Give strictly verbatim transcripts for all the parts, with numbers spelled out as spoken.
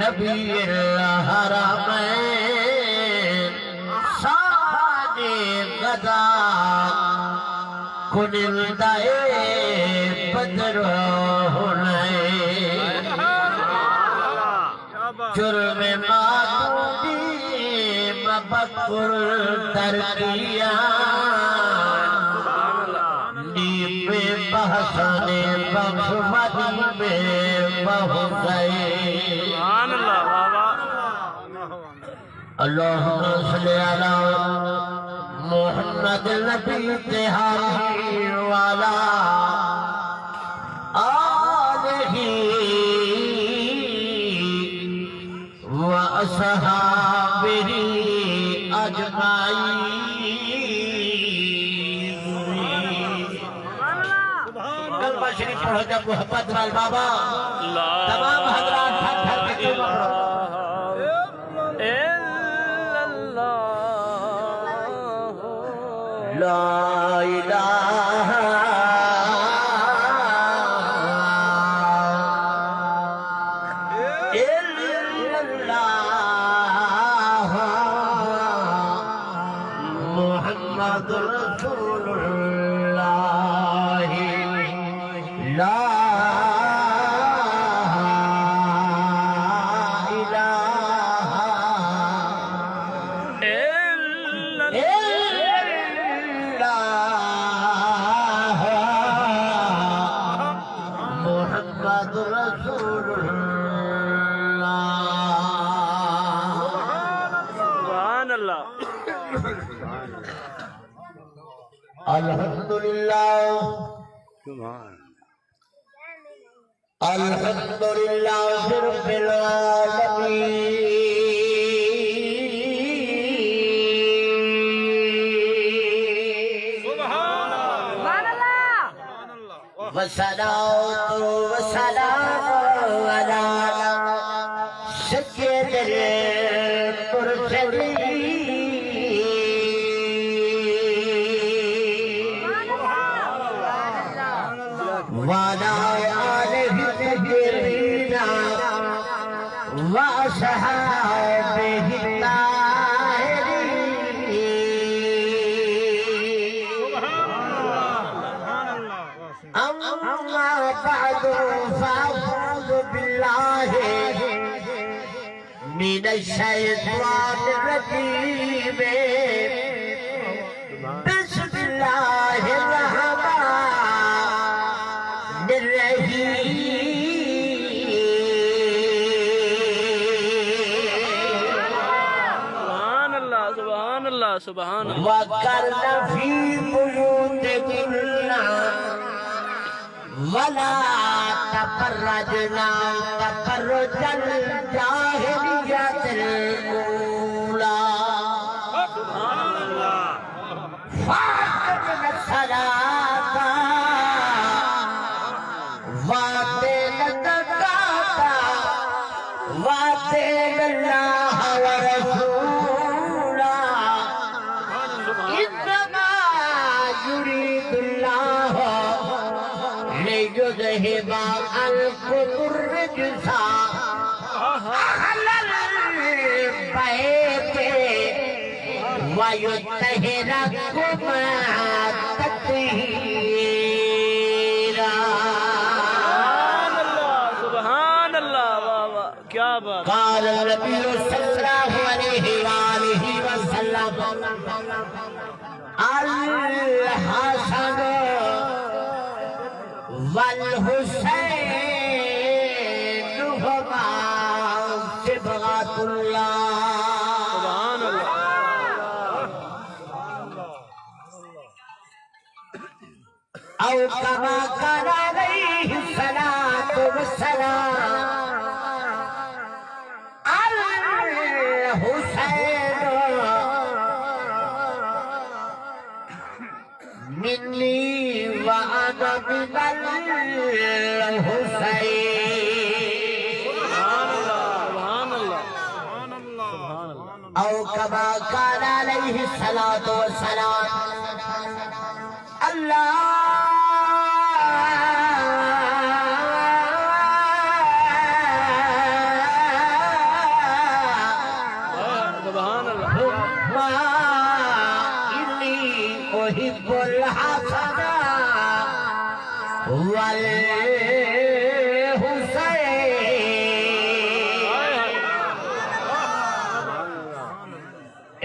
نبی الحرمین، صاحب غزا کنندہ بدر و حنین۔ جرم ماتو دی مبکر ترکیاں، نیم بحسن بخش مدی میں بہت گئے۔ سبحان اللہ، واہ واہ۔ اللہم صلی علی محمد نبی تہائی والا آلہ و اصحابہ اجمعین۔ کلمہ شریف پڑھو جب محبت نال بابا۔ لا تمام حضرات ہتھ دھر کے کلمہ پڑھو۔ الہ الا اللہ۔ لا الہ الا اللہ محمد رسول اللہ۔ لا الہ الا اللہ محمد رسول اللہ۔ سبحان اللہ۔ الحمدللہ۔ الحمدللہ رب العالمین۔ سبحان اللہ۔ والصلاة والسلام على سید المرسلین۔ وعلى آله الطيبين وأصحابه الطاهرين۔ أما بعد، فأعوذ بالله من الشيطان الرجيم۔ بسم الله الرحمن الرحيم۔ سبحان اللہ، سبحان اللہ، سبحان اللہ۔ وقرن في بيوتكن ولا تبرجن تبرج الجاهلية الأولى۔ وأقمن الصلاة وآتين الزكاة وأطعن الله ورسوله إنما يريد الله ليذهب عنكم الرجس أهل البيت ويطهركم تطهيرا۔ سبحان اللہ، سبحان اللہ، واہ واہ، کیا بات۔ قال النبي صلى الله عليه وآله وسلم، الحسن والحسين هما صبغة الله۔ سبحان اللہ۔ أو كما قال عليه الصلاة والسلام، الحسين مني وأنا من الحسين۔ سبحان اللہ، سبحان اللہ، سبحان اللہ۔ أو كما قال عليه الصلاة والسلام، اللہ والحسین۔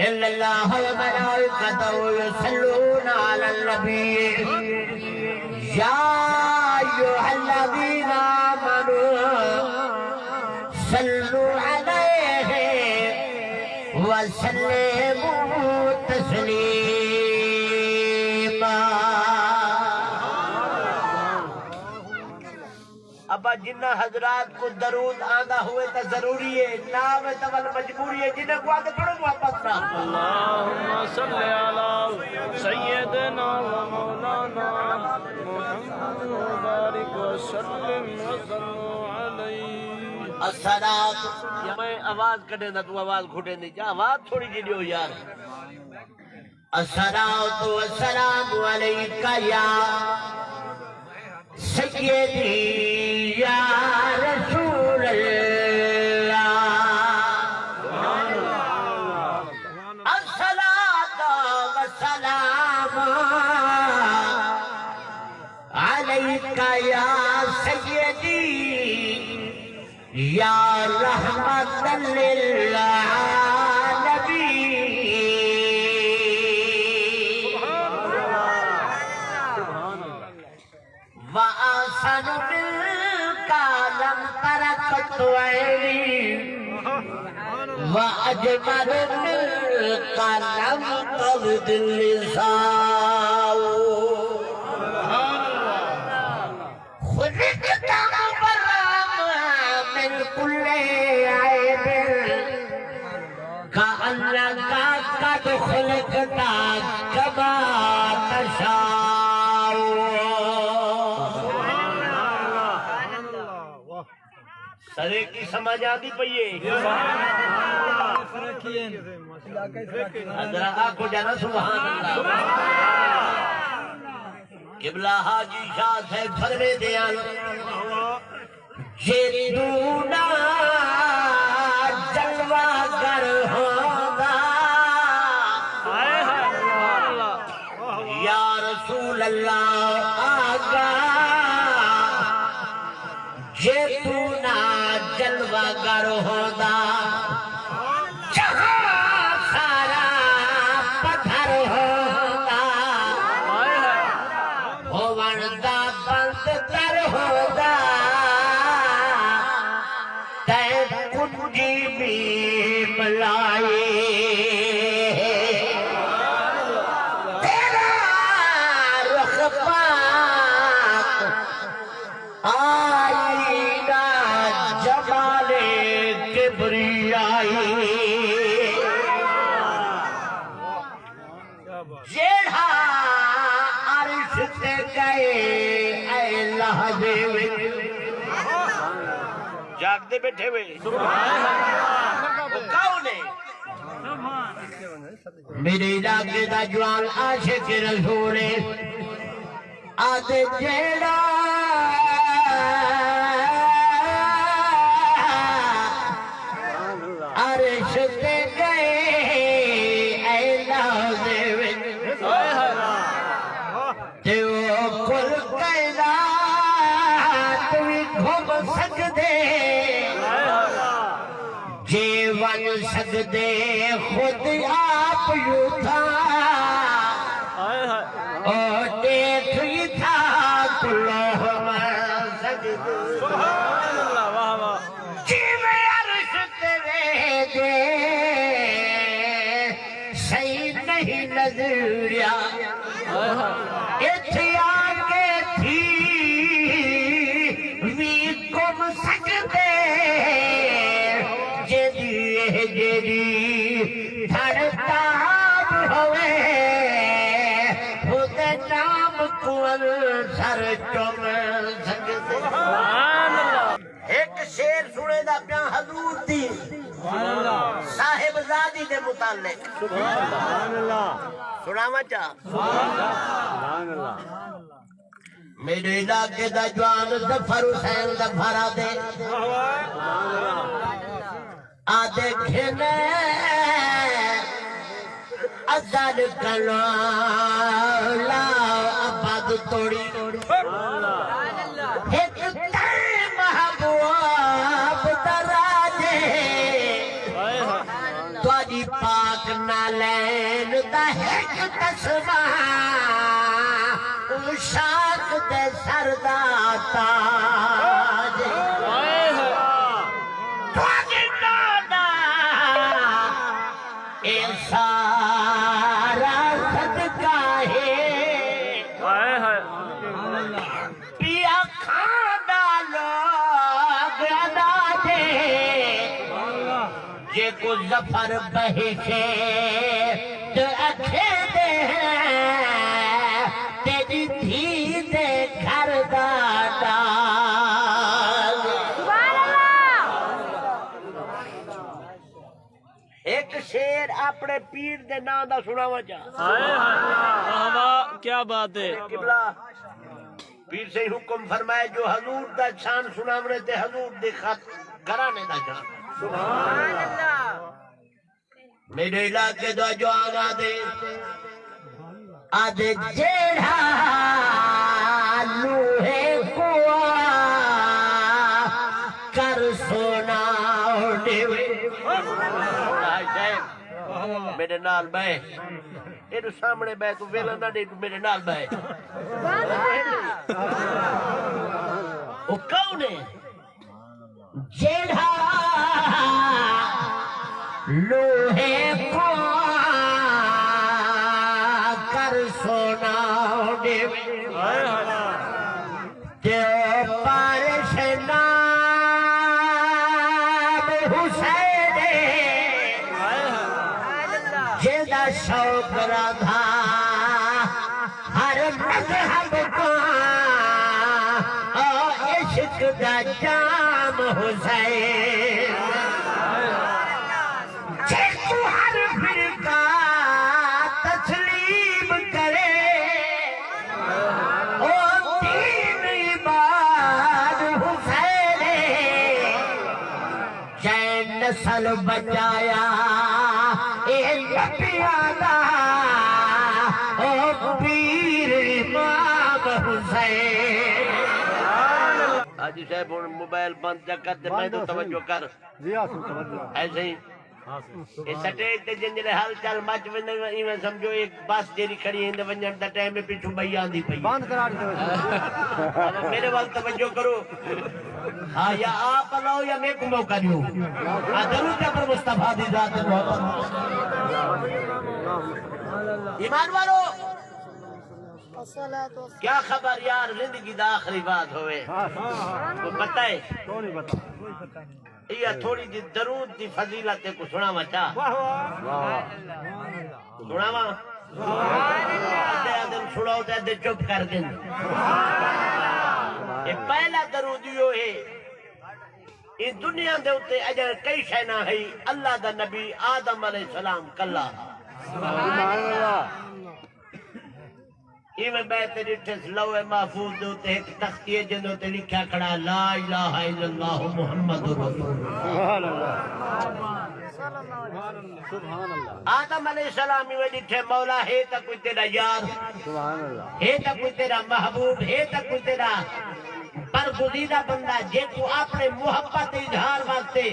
ان اللہ وملائکتہ یصلون علی النبی، یا ایھا الذین آمنوا صلوا علیہ وسلموا تسلیما۔ ابا، جنہاں حضرات کوں درود آندا ہووے تاں ضروری ہے، نہ آوے تاں ول مجبوری ہے۔ جنہاں کوں آندے، پڑھو محبت نال۔ اللهم صل على سيدنا ومولانا محمد وبارك وسلم وصلوا عليه۔ الصلاۃ، میں آواز کڈھیندا، توں آواز گھٹیندی جا، آواز تھوڑی جی ݙیو یار۔ الصلاۃ والسلام علیک یا سیدی یا رسول اللہ۔ الصلاۃ والسلام علیک یا سیدی یا رحمت للعالمین۔ وأحسن منك لم تر قط عيني، وأجمل منك لم تلد النساء۔ خلقت مبرأ من كل عيب، كأنك قد خلقت كما تشاء۔ سرے کی سمجھ آندی پئی ہے؟ ذرا آکھو ذرا سبحان اللہ۔ قبلہ حاجی شاہ صاحب فرمیندے ہن، جے توں نہ جلوہ گر ہوندا، یا رسول اللہ آقا، جے توں نہ جلوہ گر ہوندا، جہاں سارا پدھر ہوندا، ہووݨ دا بند در ہوندا، تیں کنجی میم لائی۔ تیرا رخ پاک آئینہ جمال کبریائی۔ جیڑھا عرش تے ڳئے اے لحظے وچ۔ جاڳدے ٻیٹھے وے۔ او کون ہے؟ میݙے علاقے دا جوان عاشق رسول ہے۔ آہدے جیڑھا عرش تے ڳئے اے لحظے وچ، تے او کل کائنات وی گھم سڳدے۔ جے ونڄ سڳدے خود آپ اتھاں، او ݙیکھ اتھاں کلہو ونڄ سڳدے۔ سبحان اللہ، واہ واہ۔ جیویں عرش تے ویندے سئیں نہیں نظریا، اتھے آ کے تھی وی گھم سڳدے۔ جیندی اے جیڑھی دھڑ تاب ہووے، اوندے نام کوں سر چم سڳدے۔ سبحان اللہ۔ ہک شعر سݨیندا پیاں حضور دی صاحبزادی دے متعلق۔ سبحان اللہ۔ سݨاواں چا؟ سبحان اللہ۔ میݙے علاقے دا جوان ظفر حسین ظفر آہدے، آہدے گھن ازل کنوں لا ابد توڑی۔ ہک تیں محبوب دا راج ہے، تہاݙی پاک نعلین دا ہک تسمہ، اوں شاخ دے سر دا تاج ہے۔ تہاݙے ناں دا اے سارا صدقہ ہے۔ ہائے ہائے۔ پیا کھاندا لوگ ادا دے، جے کو ظفر بہشے تے اکھے دے ہیں، تیری دھی دے گھر دا ناز۔ سبحان اللہ۔ ہک شعر اپݨے پیر دے ناں دا سݨاواں چا۔ ہائے ہائے۔ واہ واہ، کیا بات ہے۔ قبلہ، پیر سئیں حکم فرمائے جو حضور دا شان سݨاوݨے تے حضور دے خط گھرانے دا شان۔ سبحان اللہ۔ میݙے علاقے دا جو آغا دے آدھے جیڑھا لوہے کوں کر سونا ݙیوے۔ میݙے نال ٻہہ، ایݙو سامݨے ٻہہ، توں ویلا نہ ݙے، توں میݙے نال ٻہہ۔ او کون ہے؟ جیڑھا لوہے کوں کر سونا ݙیوے، تے او پارش نام حسین، جیندا شوق رہندا ہر مذہب کوں، او عشق دا جام حسین۔ جیکوں ہر فرقہ تسلیم کرے، او دین عباد حسین۔ جئیں نسل بچایا اے نبیاں دا، او پیر امام حسین۔ حاجی صاحب، ہݨ موبائل بند چا کر تے میں بند تو ہے سائیں۔ توجہ کر۔ جی ہاں سائیں، توجہ۔ ایسے ہی۔ ہاں سائیں۔ اے سٹیج تے جنجلے ہل چل مچ ویندے، ایویں سمجھو ایک بس جیڑھی کھڑی ہے، ایندے ونڄݨ دا ٹائم ہے، پچھوں ٻئی آندی پئی ہے۔ بند کرا ݙیندے ویسے۔ میݙے ول توجہ کرو۔ ہاں، یا آپ الاؤ یا میکوں موقع ݙیو۔ آ درود پر مصطفیٰ دی ذات محبت۔ ایمان والو، کیا خبر یار، زندگی دا آخری وعد ہووے۔ کوئی پتہ ہے؟ کیوں نہیں پتہ؟ ایہا تھوڑی جی درود دی فضیلت تیکوں سݨاواں چا۔ واہ واہ۔ سݨاواں؟ ادھے آہدن سݨاؤ تے ادھے چپ کر ڳن۔ اے پہلا درود ایہو ہے۔ ایں دنیا دے اتے اڄݨ کئی شئے نہ ہئی، اللہ دا نبی آدم علیہ السلام کلھا ہا۔ سبحان اللہ۔ ایویں ٻہہ تے ݙٹھس لوح محفوظ دے اتے ہک تختی ہے جیندے اتے لکھیا کھڑا لا الہ الا اللہ محمد رسول اللہ۔ سبحان اللہ۔ سبحان اللہ۔ آدم علیہ السلام ایویں ݙٹھے، مولا ہے تاں کوئی تیݙا یار، سبحان اللہ۔ ہے تاں کوئی تیݙا محبوب، ہے تاں کوئی تیݙا برگزیدہ بندہ جیکوں اپݨے محبت دے اظہار واسطے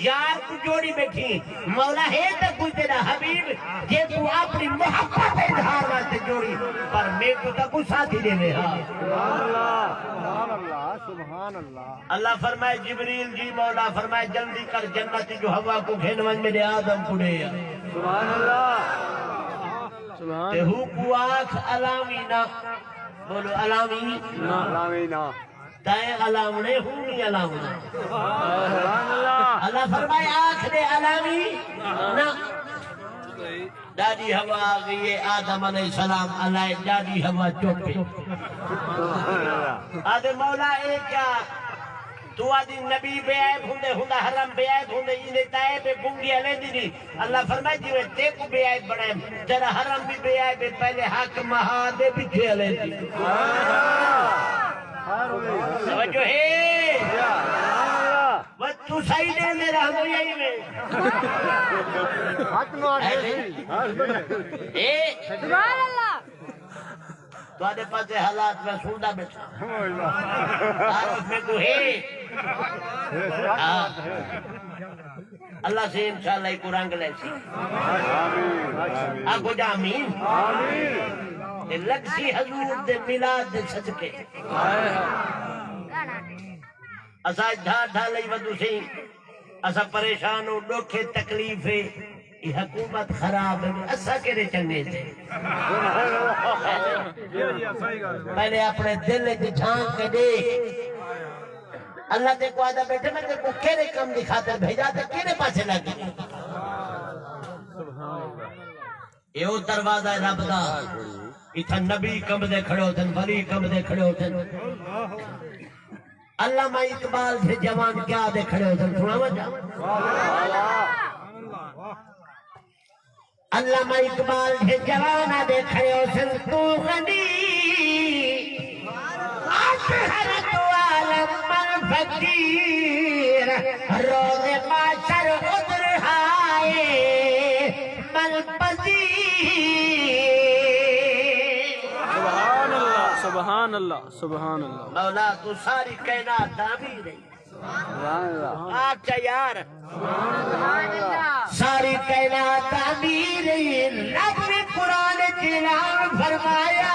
یار کوں جوڑی ٻیٹھی۔ مولا ہے تاں کوئی تیݙا حبیب جیکوں اپݨی محبت دے اظہار واسطے جوڑی، پر میکوں تاں کوئی ساتھی ݙیوے ہا۔ سبحان اللہ، سبحان اللہ، سبحان اللہ۔ اللہ فرمائے، جبریل جی، مولا فرمائے، جلدی کر جنت جو حوا کوں گھن ونڄ میݙے آدم کوں ݙے آ۔ سبحان اللہ۔ سبحان تے اللہ۔ ہو کوں آکھ الاویں نہ، بولو الاویں نہ۔ الاویں نہ۔ تیں الاوݨے، ہوں نہیں الاوݨا۔ سبحان اللہ۔ اللہ فرمائے، آکھ ݙے الاویں نہ۔ ݙاݙھی حوا آ ڳئی ہے، آدم علیہ السلام الائے، ݙاݙھی حوا چپ ہے۔ آہدے، مولا اے کیا؟ توں آہدی نبی بے عیب ہوندے، ہوندا حرم بے عیب ہوندے، ایندے تاں عیب ہے، گنگی الیندی نہیں۔ اللہ فرمائے، جیویں تیکوں بے عیب بݨائے، تیݙا حرم وی بے عیب ہے، پہلے حق مہا دے پچھے الیندی۔ توجہ ہے؟ بس توں صحیح ݙیندے رہندو یا ایویں؟ حق مہا دے۔ اے سبحان اللہ۔ تہاݙے پاسے حالات میں سݨدا ٻیٹھا۔ تعارف میں کو ہے۔ ہاں۔ اللہ سے انشاءاللہ ایکوں رنگ لیسی۔ آکھو جا آمین۔ تے لڳسی حضور دے میلاد دے صدقے۔ اساں ڈھا ڈھا لئی ودوں سئیں۔ اساں پریشان ہوں، ݙکھ ہے، تکلیف ہے، اے حکومت خراب ہے، اساں کیڑھے چنڳے سے؟ پہلے اپݨے دل وچ جھانک کے ݙیکھ۔ اللہ تیکوں آہدا ٻیٹھے، میں تیکوں کیڑھے کم دی خاطر بھیجا تے کیڑھے پاسے لڳ ڳئی؟ اے او دروازہ ہے رب دا۔ اتھاں نبی کمبدے کھڑے ہوسن، ولی کمبدے کھڑے ہوسن۔ علامہ اقبال دے جوان کیا آہدے کھڑے ہوسن، سݨاواں جا۔ علامہ اقبال دے جوان آہدے کھڑے ہوسن، توں غنی، اطہر، توں عالم، من فقیر، روز محشر عذر ہائے، من پذیر۔ سبحان اللہ، سبحان اللہ، سبحان اللہ۔ مولا، توں ساری کائنات دا امیر ہیں۔ سبحان اللہ۔ آکھ چا یار۔ سبحان اللہ۔ ساری کائنات دا امیر ہیں۔ رب نے قرآن وچ اعلان فرمایا،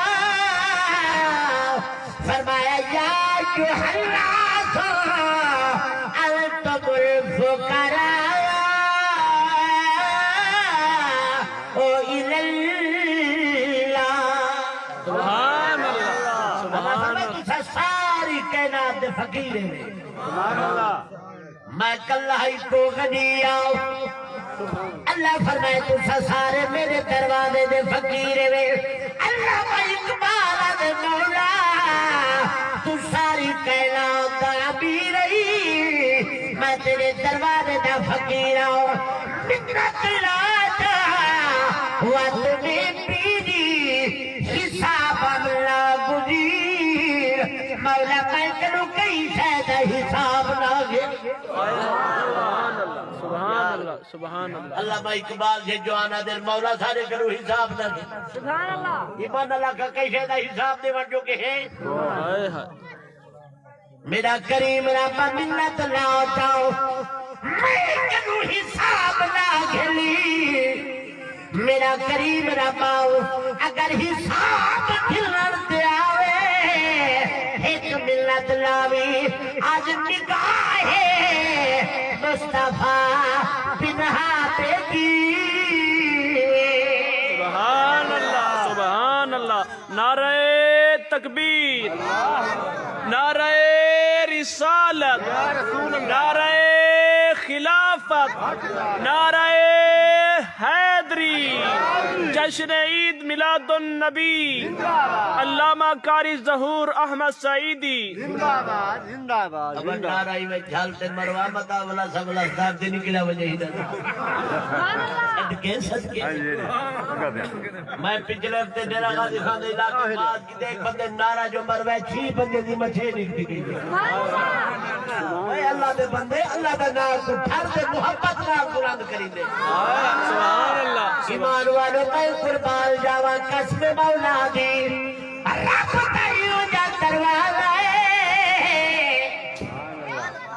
فرمایا، یا ایھا الناس انتم الفقراء الی اللہ۔ سبحان اللہ، سبحان اللہ۔ تساں ساری کائنات دے فقیر ہیں۔ سبحان اللہ۔ میں کلھا ہی کو غنی آں۔ اللہ فرمائے، تساں سارے میرے دروازے دے فقیر وے۔ علامہ اقبال دے مولا، توں ساری کائنات دا امیر ہی، میں تیرے دروازے دا فقیر آں۔ منت لا جا وت میں پیری، حساب لا گزیر۔ مولا، میں تینوں کہیں شے دا حساب نہ گھن۔ سبحان اللہ، سبحان اللہ، سبحان اللہ۔ علامہ اقبال دے جوان آہدن، مولا، ساݙے کنوں حساب نہ گھن۔ سبحان اللہ۔ ایمان اللہ کا کہیں شے دا حساب ݙیوݨ جو کہ ہے۔ ہائے ہائے۔ میرا کریم رب، منت لا جاؤ، میں کنوں حساب نہ گھلی۔ میرا کریم رب، اگر حساب گھلݨ تے آوے، ہک منت لاوی، اڄ نگاہ مصطفیٰ بنہا تے کی۔ سبحان اللہ، سبحان اللہ۔ نعرہ تکبیر، نعرہ رسالت، نعرہ خلافت، نعرہ حیدری، جشن عید میلاد النبی، علامہ قاری ظہور احمد سعیدی۔ زندہ باد، زندہ باد، ابا زندہ باد۔ نعرہ ہی میں جھل تے مروا متا ولا سبلا صاحب دے نکلا وجہ ہی نہ۔ صدقے، صدقے۔ ہاں جی، جی۔ میں پچھلے ہفتے ڈیرہ غازی خان دے علاقے پاس کیتے، ایک بندے نعرہ جو مروے، چھی بندے دی مچھے نکلی گئی۔ اے اللہ دے بندے، اللہ دا نام کو ٹھر تے محبت نال بلند کریندے۔ سبحان اللہ۔ ایمان والو، میں قربان جاواں قسم مولا دی، رب دا ایہو جا دروازہ ہے۔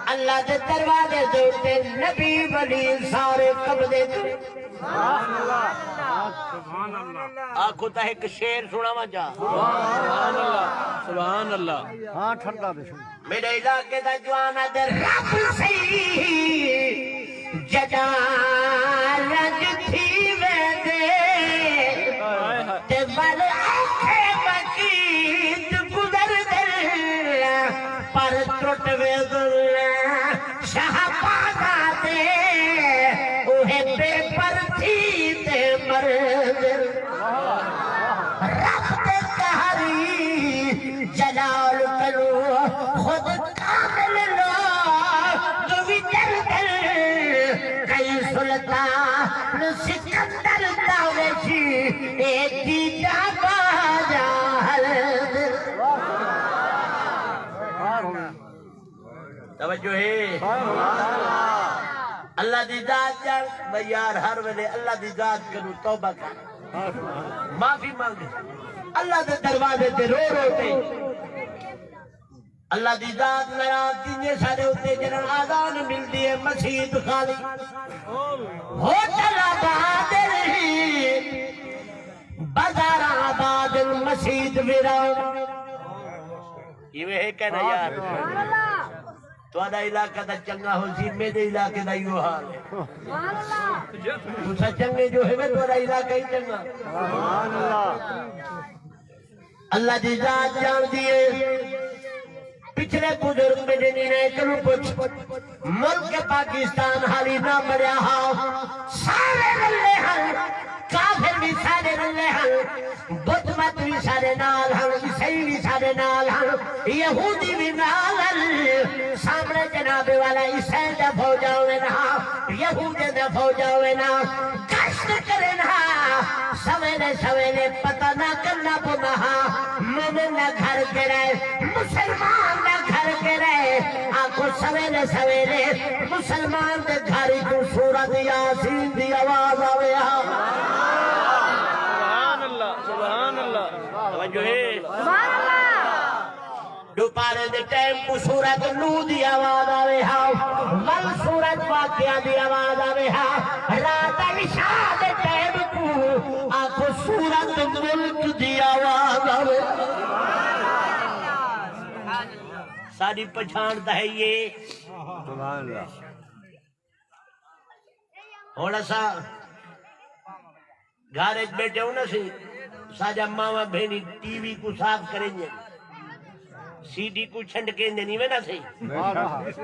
اللہ دے دروازے دے اُتے نبی ولی سارے قبضے تے۔ سبحان اللہ۔ آکھو تاں ہک شعر سݨاواں جا۔ سبحان اللہ، سبحان اللہ۔ ہاں، ٹھنڈا دے سݨ۔ میرے علاقے دا جوان آہدے، رب سہی جݙاں رنج تھی ویندے، تے ول اوکھے وقت گزردن، پر ٹرٹ ویندن شہبازاں دے، اوہے بے پر تھی تے مردن۔ رب دے قہری جلال کنوں خود کامل لوک وی ڈردن، کئی سلطان سکندر دا ویسی اے دیدہ باجا ہلدن۔ توجہ ہے۔ اللہ دی ذات ڄاݨ، بھئی یار، ہر ویلے اللہ دی ذات کنوں توبہ کر، معافی منگ۔ اللہ دے دروازے تے رو رو تے۔ اللہ دی ذات ناراض تھیندے ساݙے اتے، جݙاں اذان ملدی ہے مسیت خالی۔ ہوٹل آباد ہی، بازار آباد، مسیت ویران۔ ایویں ہے کہ نہ یار؟ تہاݙا علاقہ تاں چنڳا ہوسی، میݙے علاقے دا ایہو حال ہے۔ تساں چنڳے جو ہے، تہاݙا علاقہ ہی چنڳا۔ اللہ دی ذات ڄاݨدی ہے۔ پچھلے بزرگ میݙے نینائیں کنوں پچھ، ملک پاکستان حالی نہ بݨیا ہا۔ سارے رلے ہن، کافر وی سارے رلے ہن، بت مت وی سارے نال ہن، عیسائی وی سارے نال ہن، یہودی وی نال ہن۔ سامݨے جناب والا عیسائی دا فوج آوے نا، یہودی دا فوج آوے نا، گشت کرن ہا، سویلے سویلے پتہ نہ کرنا پوندا ہا، مومن دا گھر کیڑا ہے، مسلمان دا گھر کیڑا ہے۔ آکھو سویلے سویلے مسلمان دے گھر اچوں سورۃ یاسین دی آواز آوے ہا۔ سبحان اللہ، سبحان اللہ۔ توجہ ہے۔ سبحان اللہ۔ ݙوپہرے دے ٹائم کوں سورۃ نوح دی آواز آوے ہا، ول سورۃ واقعہ دی آواز آوے ہا، رات عشاء دے ٹائم کوں آکھو سورۃ ملک دی آواز آوے۔ ساݙی پچھاݨ تاں ہے یہ۔ سبحان اللہ۔ ہݨ اساں گھر اچ ٻیٹھے ہوں نا سی، ساݙا ماواں بھیݨیں ٹی وی کوں صاف کریندین، سی ڈی کوں چھنڈکیندین، ایویں نا سی۔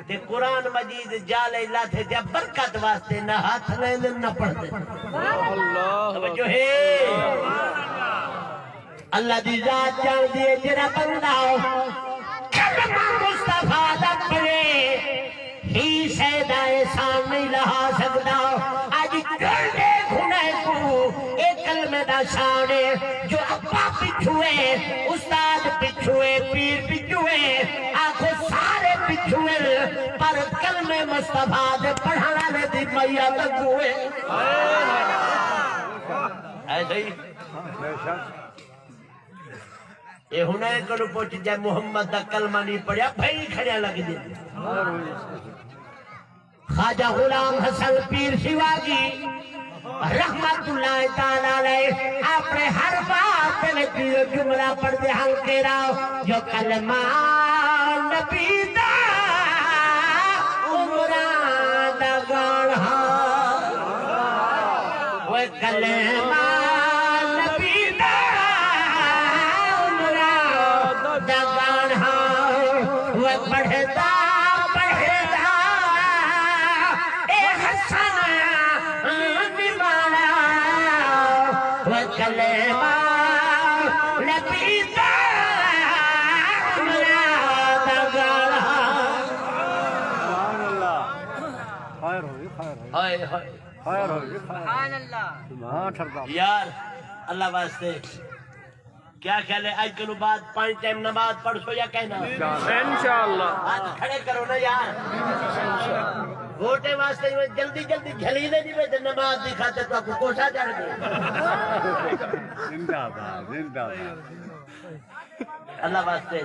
تے قرآن مجید جالے لاتھے تے برکت واسطے نہ ہتھ لیندن نہ پڑھدن۔ اللہ۔ توجہ ہے۔ اللہ دی ذات ڄاݨدی ہے، جیڑھا بندہ کلمہ مصطفیٰ دا پڑھے، ہی شے دا احسان نہیں لہا سڳدا۔ اڄ ڄلدے گھنائے کوں اے کلمے دا شان ہے، جو ابا پچھوں ہے، استاد پچھوں ہے، پیر پچھوں ہے، آکھو سارے پچھوں ہے، پر کلمے مصطفیٰ دے پڑھݨ والے دی میت اڳوں ہے۔ ایسے ہی۔ اے ہݨ ایں کنوں پچھ، جے محمد دا کلمہ نہیں پڑھیا، بھئی کھڑیا لڳ جے۔ خواجہ غلام حسن پیر شیواگی رحمت اللہ تعالیٰ علیہ اپݨے ہر بات وچ ایہو جملہ پڑھدے ہن، کیڑھا؟ جو کلمہ نبی دا عمراں دا ڳاݨ ہا۔ اوئے کلمہ نبی دا عمراں دا ڳاݨ ہا۔ اوئے پڑھدا پڑھدا اے حسن نمانا، اوئے کلمہ نبی دا عمراں دا ڳاݨ ہا۔ سبحان اللہ۔ خیر ہوئی، خیر ہوئی۔ ہائے ہائے۔ خیر ہوئی، خیر ہوئی۔ سبحان اللہ۔ ہاں، ٹھردا۔ یار، اللہ واسطے، کیا خیال ہے، اڄ کنوں بعد پنج ٹائم نماز پڑھسو یا کائنا؟ انشاءاللہ۔ ہتھ کھڑے کرو نا یار۔ ووٹیں واسطے ایویں جلدی جلدی جھلیندے نہیں پئے تے نماز دی خاطر تہاکوں کوسا چڑھ ڳئے۔ زندہ باد، زندہ باد۔ اللہ واسطے،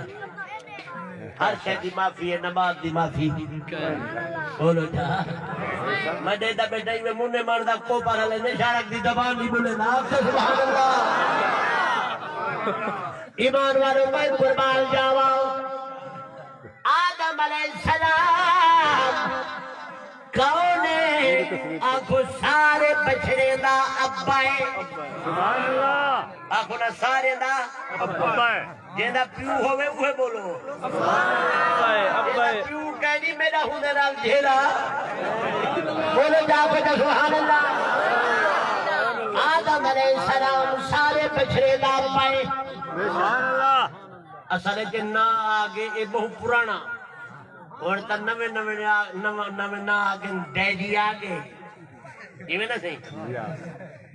ہر شے دی معافی ہے، نماز دی معافی۔ بولو جا۔ میں ݙیہدا ٻیٹھا ہی، میں منہ ماردا، کوپر والے نشارک دی زبان نہیں بولے نا، آپ سے سبحان اللہ۔ ایمان والو، میں قربان جاواں۔ آدم علیہ السلام کون ہے؟ آکھو سارے بچڑیں دا ابا ہے۔ سبحان اللہ۔ آکھو نا، سارے دا ابا ہے۔ جیندا پیو ہووے، اوہے بولو۔ ابا ہے، ابا ہے۔ جیندا پیو کائنی، میݙا ہوندے نال جھیلا۔ بولو جا کے تے سبحان اللہ۔ آدم علیہ السلام سارے بچڑیں دا ابا ہے۔ سبحان اللہ۔ اصل اچ ناں آ ڳئے، اے ٻہوں پراݨا۔ ہݨ تاں نویں نویں آ، نواں، نویں ناں آ ڳئے، ڈیڈی آ ڳئے۔ ایویں نہ سہی؟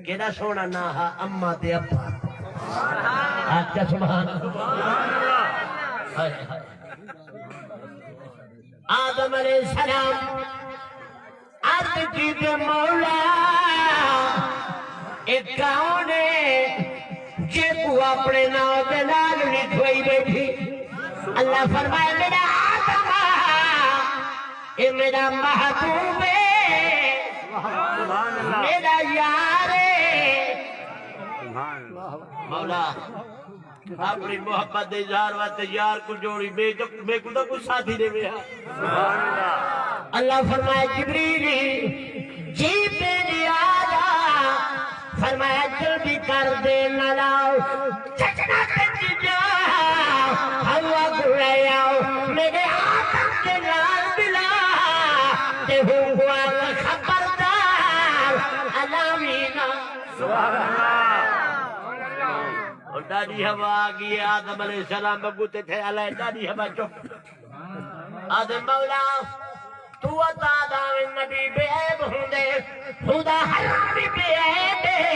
کیݙا سوہݨا ناں ہا، اماں تے ابا۔ آکھ سبحان اللہ۔ ہائے ہائے۔ آدم علیہ السلام عرض کیتے، مولا، اے کون ہے جیکوں اپݨے ناں دے نال لکھوائی ٻیٹھی۔ اللہ فرمائے، میݙا آدم، اے میݙا محبوب ہے، میݙا یار ہے۔ مولا، اپݨی محبت دے اظہار واسطے یار کوں جوڑی، میں، میکوں تاں کوئی ساتھی ݙیوے ہا۔ اللہ فرمائے، جبریل، جی میݙے آقا، فرمایا، جلدی کر دے نال آؤ، چچنا تے جیجا، ہوا گھرے آؤ، میݙے آدم دے نال ملا، تے ہوں گوا خبردار، الاوینا۔ سبحان اللہ۔ اور ݙاݙھی ہوا آ ڳئی ہے، آدم علیہ السلام اڳوں تے تھے، اللہ ݙاݙھی ہوا چپ۔ آدھے، مولا، تو عطا داویں نبی بے عیب ہوندے، خدا حرام بے عیب ہے۔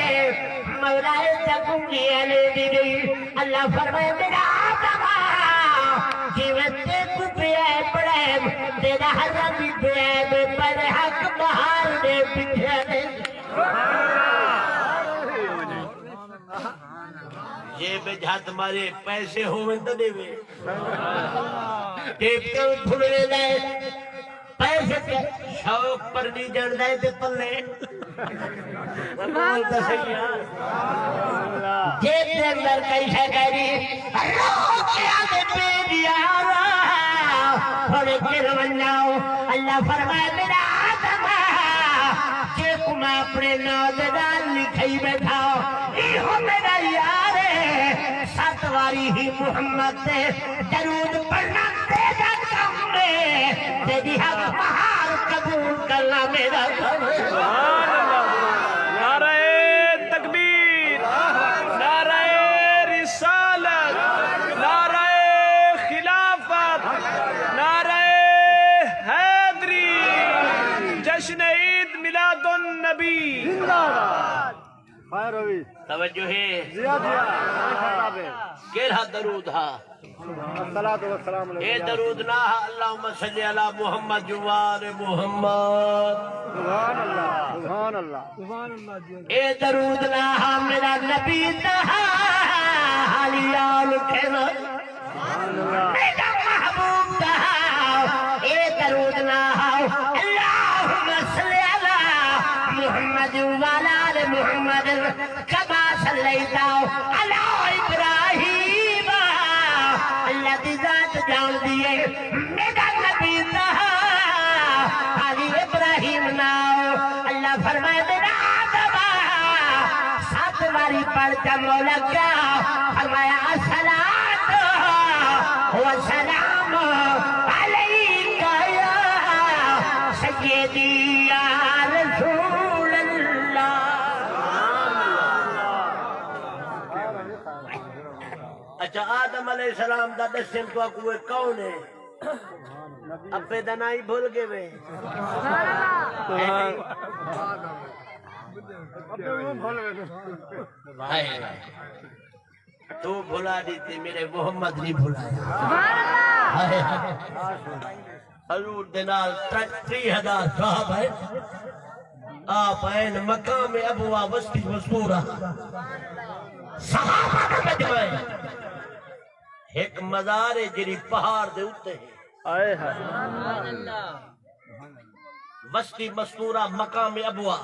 مولا، اے تے گنگی علی دی گئی۔ اللہ فرمائے، میݙا آدم، جیویں تیکوں بے عیب بݨائے، تیݙا حرام بے عیب، پر حق باہر دے پچھے دے۔ جیب اچ ہتھ مارے، پیسے ہوون تاں ݙیوے۔ کیپٹن کھلے لائے، پیسے تے شوق پر نہیں جاندا ہے تے پلے۔ بول تاں صحیح ہے۔ جیب دے اندر کئی شے کائنی، رو کے آدھے پے دیا۔ ہݨ کر ونڄاؤ۔ اللہ فرمائے، میݙا آدم، جیکوں میں اپݨے ناں دے نال لکھائی ٻیٹھا، ایہو میݙا یار ہے۔ ست واری ہی محمد تے درود پڑھݨا تیݙا کم ہے، تیݙی حق مہار قبول کرݨا میݙا کم ہے۔ سبحان اللہ۔ نعرہ تکبیر، نعرہ رسالت، نعرہ خلافت، نعرہ حیدری، جشن عید میلاد النبی۔ زندہ باد۔ خیر ہوئی۔ توجہ ہے۔ جیا جیا۔ کیڑھا درود ہا؟ الصلاۃ والسلام علیک اے یا درود نہ ہا، اللہم صلی علی محمد و آل محمد۔ سبحان اللہ، سبحان اللہ۔ اے درود نہ ہا، میݙا نبی دا ہا، حالی آل کھینا۔ میݙا محبوب دا ہا، اے درود نہ ہا، اللہم صلی علی محمد و آل محمد۔ کما صلیت علی ابراہیم۔ اللہ دی ذات جاݨدی ہے۔ میݙا نبی تہا، حالی ابراہیم نہ ہو۔ اللہ فرمائے، میݙا آدم، ست واری پڑھ تے مولا کیا فرمایا، الصلاۃ والسلام علیک یا سیدی یا رسول اللہ۔ اچھا، آدم علیہ السلام دا ݙسن تہاکوں اے کون ہے؟ ابے دا ناں ہی بھل ڳئے وے۔ ہائے۔ تو بھلا ݙتی، میݙے محمد نہیں بھلایا۔ ہائے۔ حضور دے نال تر-، تریہہ ہزار صحابہ ہے۔ آپ آئے مقام ابوا وسطی مستورہ۔ صحابہ دا مجمع ہے۔ ہک مزار ہے جیڑھی پہاڑ دے اتے ہے۔ آئے ہائے۔ وسطی مستورہ مقام ابوا۔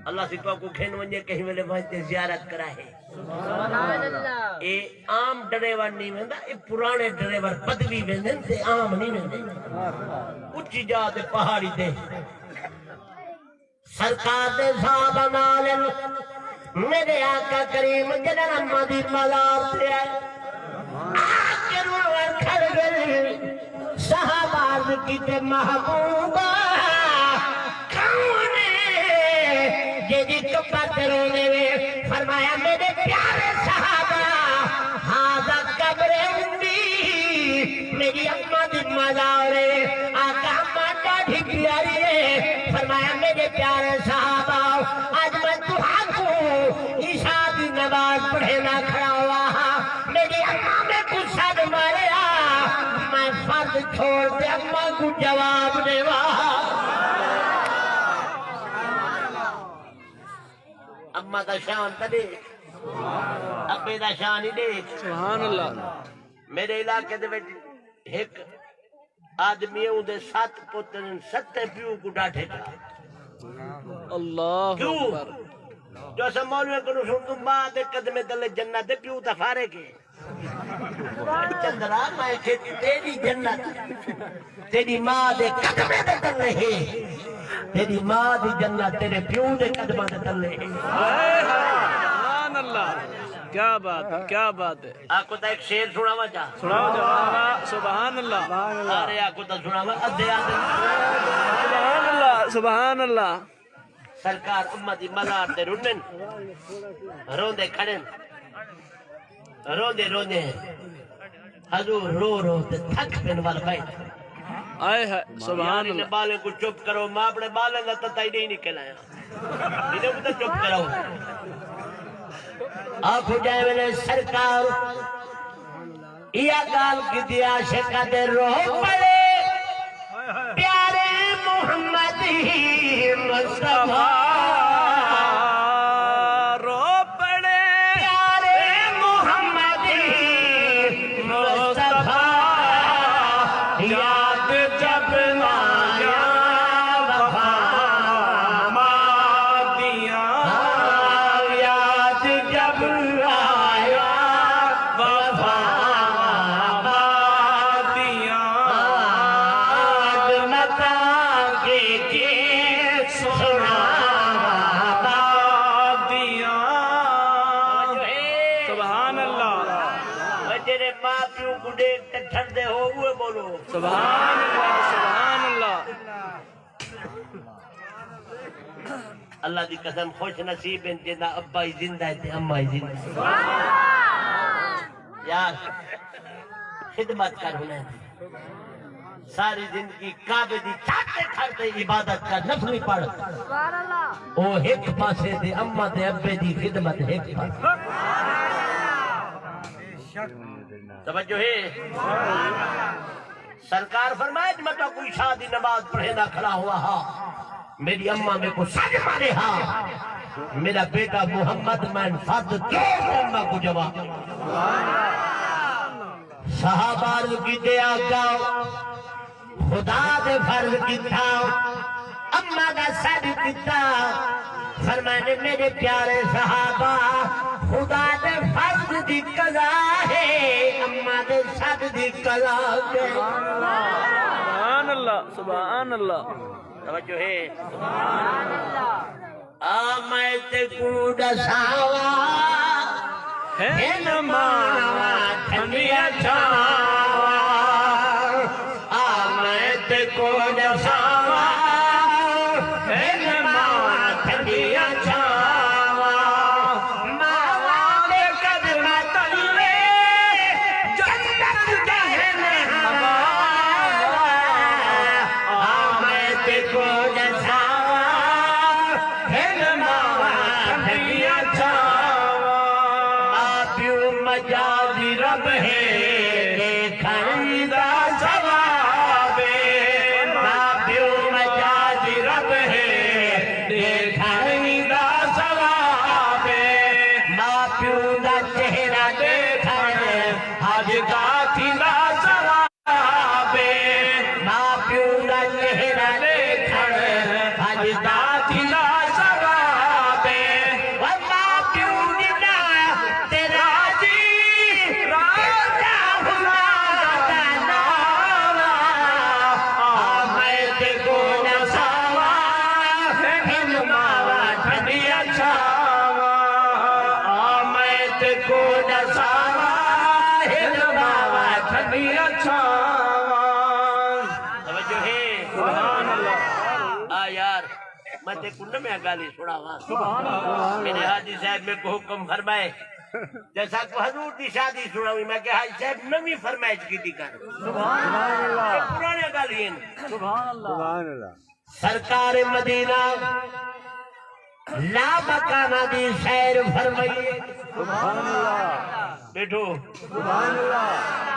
اللہ سی تہاکوں گھن ونڄے، کہیں ویلے ونڄ تے زیارت کرائے۔ سبحان اللہ۔ اے عام ڈرائیور نہیں ویندا، اے پراݨے ڈرائیور پدوی ویندن تے عام نہیں ویندے۔ اچی جا تے پہاڑی تے۔ سرکار دے صحابہ نال ہن۔ میݙے آقا کریم جݙاں اماں دی مزار تے آئے، آ کے روݨ کھڑ ڳئے۔ صحابہ عرض کیتے، محبوبا، کون ہے جیڑھی قبر تے روندے وے؟ فرمایا، میݙے پیارے صحابہ، ھذا قبر امی، میݙی اماں دی مزار ہے۔ آقا، اماں ݙاڈھی پیاری ہے۔ فرمایا، میݙے پیارے صحابہ، اڄ میں تہاکوں عشاء دی نماز پڑھیندا کھڑا ہوا ہاں۔ میݙی اماں میکوں سݙ ماریا، میں فرض چھوڑ تے اماں کوں جواب ݙیواں۔ اماں دا شان تاں ݙیکھ۔ ابے دا شان ہی ݙیکھ۔ سبحان اللہ۔ میرے علاقے دے وچ ہک آدمی ہے، اوندے ست پتر ہن، ستے پیو کوں ݙاڈھے چا۔ اللہ کیوں؟ اکبر۔ جو اساں مولویاں کنوں سݨدوں، ماں دے قدمے تلے جنت دے، پیو تاں فارغ ہے۔ چندرا، میں کھیتی تیری جنت تیری ماں دے قدمے دے تلے ہے۔ تیری ماں دی جنت تیرے پیو دے قدماں دے تلے ہے۔ سبحان اللہ، کیا بات ہے، کیا بات ہے۔ آکو تاں ایک شعر سݨاواں چا۔ سݨاؤ جا۔ سبحان اللہ۔ سارے آکو تاں سݨاواں، ادھے آدھے۔ سبحان اللہ، سبحان اللہ۔ سرکار اماں دی مزار تے رنن، روندے کھڑن، روندے روندے حضور رو رو تے تھک پن ول پئے۔ آئے ہائے، سبحان یار، انہیں اللہ۔ ٻالیں کوں چپ کرو، میں اپݨے ٻالیں دا تتا ہی نہیں نکل آیا۔ انہیں کوں تاں چپ کرو۔ آکھو جائے ویلے سرکار ایا ڳالھ کیتی، عاشقاں دے رو پڑے، پیارے محمد مصطفیٰ۔ رو پڑے، پیارے محمد مصطفیٰ۔ یاد جب آیا وفا ماں دیاں، یاد جب آیا وفا ماں دیاں، عظمتاں کے کے سݨاواں ماں دیاں۔ سبحان اللہ۔ جیڑھے ماں پیو کوں ݙیکھ تے ٹھردے ہو، اوہے ٻولو۔ سبحان اللہ، سبحان اللہ۔ اللہ دی قسم، خوش نصیب ہن جنہاں ابا ہی زندہ ہے تے اماں ہی زندہ ہے۔ یار، خدمت کر انہیں دی۔ ساری زندگی کعبے دی چھت تے کھڑ تے عبادت کر، نفلی پڑھ۔ او ہک پاسے تے اماں تے ابے دی خدمت ہک پاسے۔ توجہ ہے؟ سرکار فرمائے، میں تو کوئی شادی نماز پڑھے نہ کھڑا ہوا ہا، میری اماں میں کو سج مارے ہا، میرا بیٹا محمد میں فض دو اماں کو جواب۔ صحابہ عرض کیتے، آقا، خدا دے فرض کیتا، اماں دا سج کیتا۔ فرمانے، میرے پیارے صحابہ، خدا دے فرض دی قضا ہے، اماں دے سج دی قضا ہے۔ سبحان اللہ، سبحان اللہ۔ توجہ ہے۔ آ میں تیکوں ݙساواں، ہن ماواں ٹھنڈیاں چھاواں۔ آ میں تیکوں ݙساواں، ہن ماواں ٹھنڈیاں چھاواں۔ ماواں دے قدماں تلے جنت دے ہن ہوا۔ آ میں تیکوں ݙساواں، ہن ماواں ٹھنڈیاں چھاواں۔ ماں پیو مجازی رب ہے، ݙیکھݨ دا ثواب ہے۔ ماں پیو مجازی رب ہے، ݙیکھݨ دا ثواب ہے۔ ماں پیو دا چہرہ ݙیکھݨ حج دا تھیندا ثواب۔ ماں پیو دا چہرہ ݙیکھݨ حج دا تھیندا ثواب۔ او ماں پیو دی نال تے راضی، راضی خدا دا نالا۔ آ میں تیکوں ݙساواں، ہن ماواں ٹھنڈیاں چھاواں۔ آ میں تیکوں ݙساواں، ہن ماواں ٹھنڈیاں چھاواں۔ توجہ ہے۔ سبحان اللہ۔ آ یار، میں تیکوں نویاں ڳالھیں سݨاواں۔ سبحان اللہ۔ میرے حاجی صاحب میکوں حکم فرمائے، جیسا کو حضور دی شادی سݨاوی، میں کہا، حاجی صاحب، نویں فرمائش کیتی کر۔ سبحان اللہ۔ اے پراݨیاں ڳالھیں ہن۔ سبحان اللہ۔ سبحان اللہ۔ سرکار مدینہ لامکانہ دی سیر فرمائیے۔ سبحان اللہ۔ ٻیٹھو۔ سبحان اللہ۔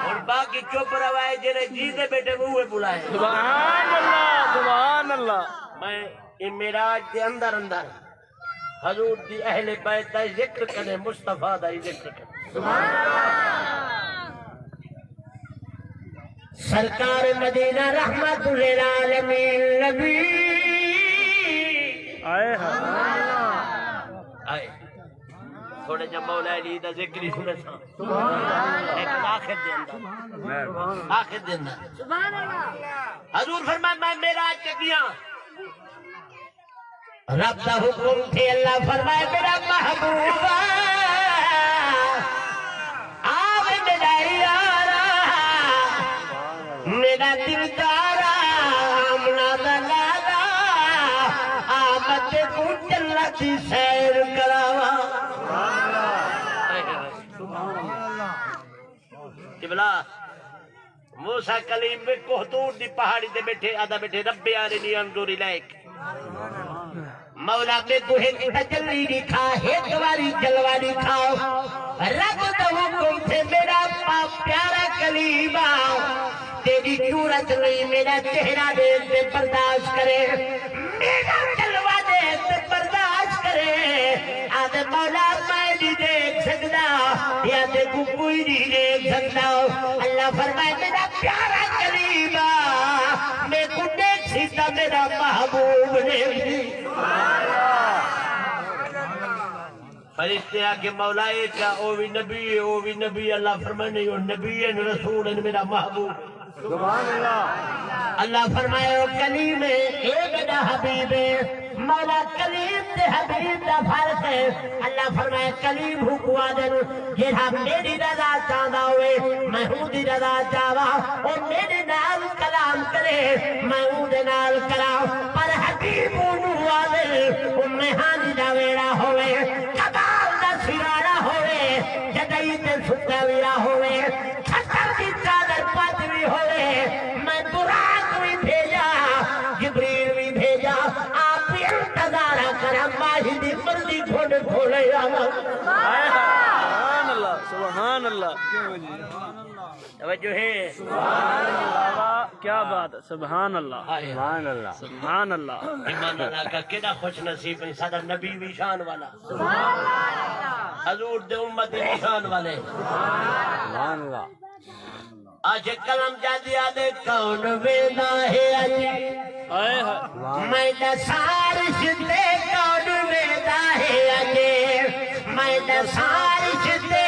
ہݨ باقی چپ روائے، جیڑھے جی تے ٻیٹھے اوہے ٻلائے۔ سبحان اللہ، سبحان اللہ۔ میں اے معراج دے اندر اندر حضور دی اہل بیت دا ذکر کنے، مصطفیٰ دا ذکر کنے۔ سرکار مدینہ رحمت للعالمین نبی آئے ہاں۔ آئے۔ تھوڑے جا مولا علی دا ذکر ہی سنے ساں۔ لیکن آخر دے اندر، آخر دے اندر حضور فرمائے، میں معراج تے ڳیاں۔ رب دا حکم تھے، اللہ فرمائے، میرا محبوب آ، آ وے میرا یارا، میرا دلدارا، آمنہ دا لالا، آ میں تیکوں جنت دی سیر کراواں۔ قبلہ، موسیٰ کلیم وی کوہ طور دی پہاڑی تے ٻیٹھے، آہدا ٻیٹھے، رب ارنی انظر الیک۔ مولا میکوں ہک تجلی ݙکھا، ہک واری جلوہ ݙکھا۔ رب دا حکم تھے، میرا پا-، پیارا کلیم آ، تیݙی جرات نہیں میرا چہرہ ݙیکھ تے برداشت کرے، میرا جلوہ ݙیکھ تے برداشت کرے۔ آہدے، مولا، میں نہیں ݙیکھ سڳدا، یا تیکوں کوئی نہیں ݙیکھ سڳدا۔ اللہ فرمائے، میرا پیارا کلیم آ، میکوں ݙیکھسی تاں میرا محبوب ݙیکھسی۔ فرشتے آکھے، مولا، اے کیا؟ او وی نبی ہے، او وی نبی ہے۔ اللہ فرمائے، نہیں، او نبی ہے، رسول ہے، میرا محبوب۔ سبحان اللہ۔ اللہ فرمائے، او کلیم ہے، اے میرا حبیب ہے۔ مولا، کلیم تے حبیب دا فرق ہے۔ اللہ فرمائے، کلیم ہوکوں آہدن جیڑھا میݙی رضا چاہندا ہووے، میں اوندی رضا چاہواں، او میݙے نال کلام کرے، میں اوندے نال کراں۔ پر حبیب اونوں آہدن، او مہاݨی دا ویڑھا ہووے، کبال دا سراݨا ہووے، جدائی تے ستا ویڑھا ہووے، چھتر دی چادر پاتی وی ہووے، میں براق وی بھیجاں، جبریل وی بھیجاں، آپ انتظار کراں، ماہی دی مرضی گھن گھولے آواں۔ سبحان اللہ، سبحان اللہ۔ توجہ ہے۔ واہ، کیا بات ہے، سبحان اللہ۔ ہائے۔ سبحان اللہ۔ سبحان اللہ۔ ایمان اللہ کا کیݙا خوش نصیب ہے، ساݙا نبی وی شان والا۔ حضور دے امت دی شان والے۔ سبحان اللہ۔ عاشق قلم جادی آہدے، کون ویندا ہے اڄ؟ ہائے ہائے۔ میں ݙساں عرش تے کون ویندا ہے اڄ؟ میں ݙساں عرش تے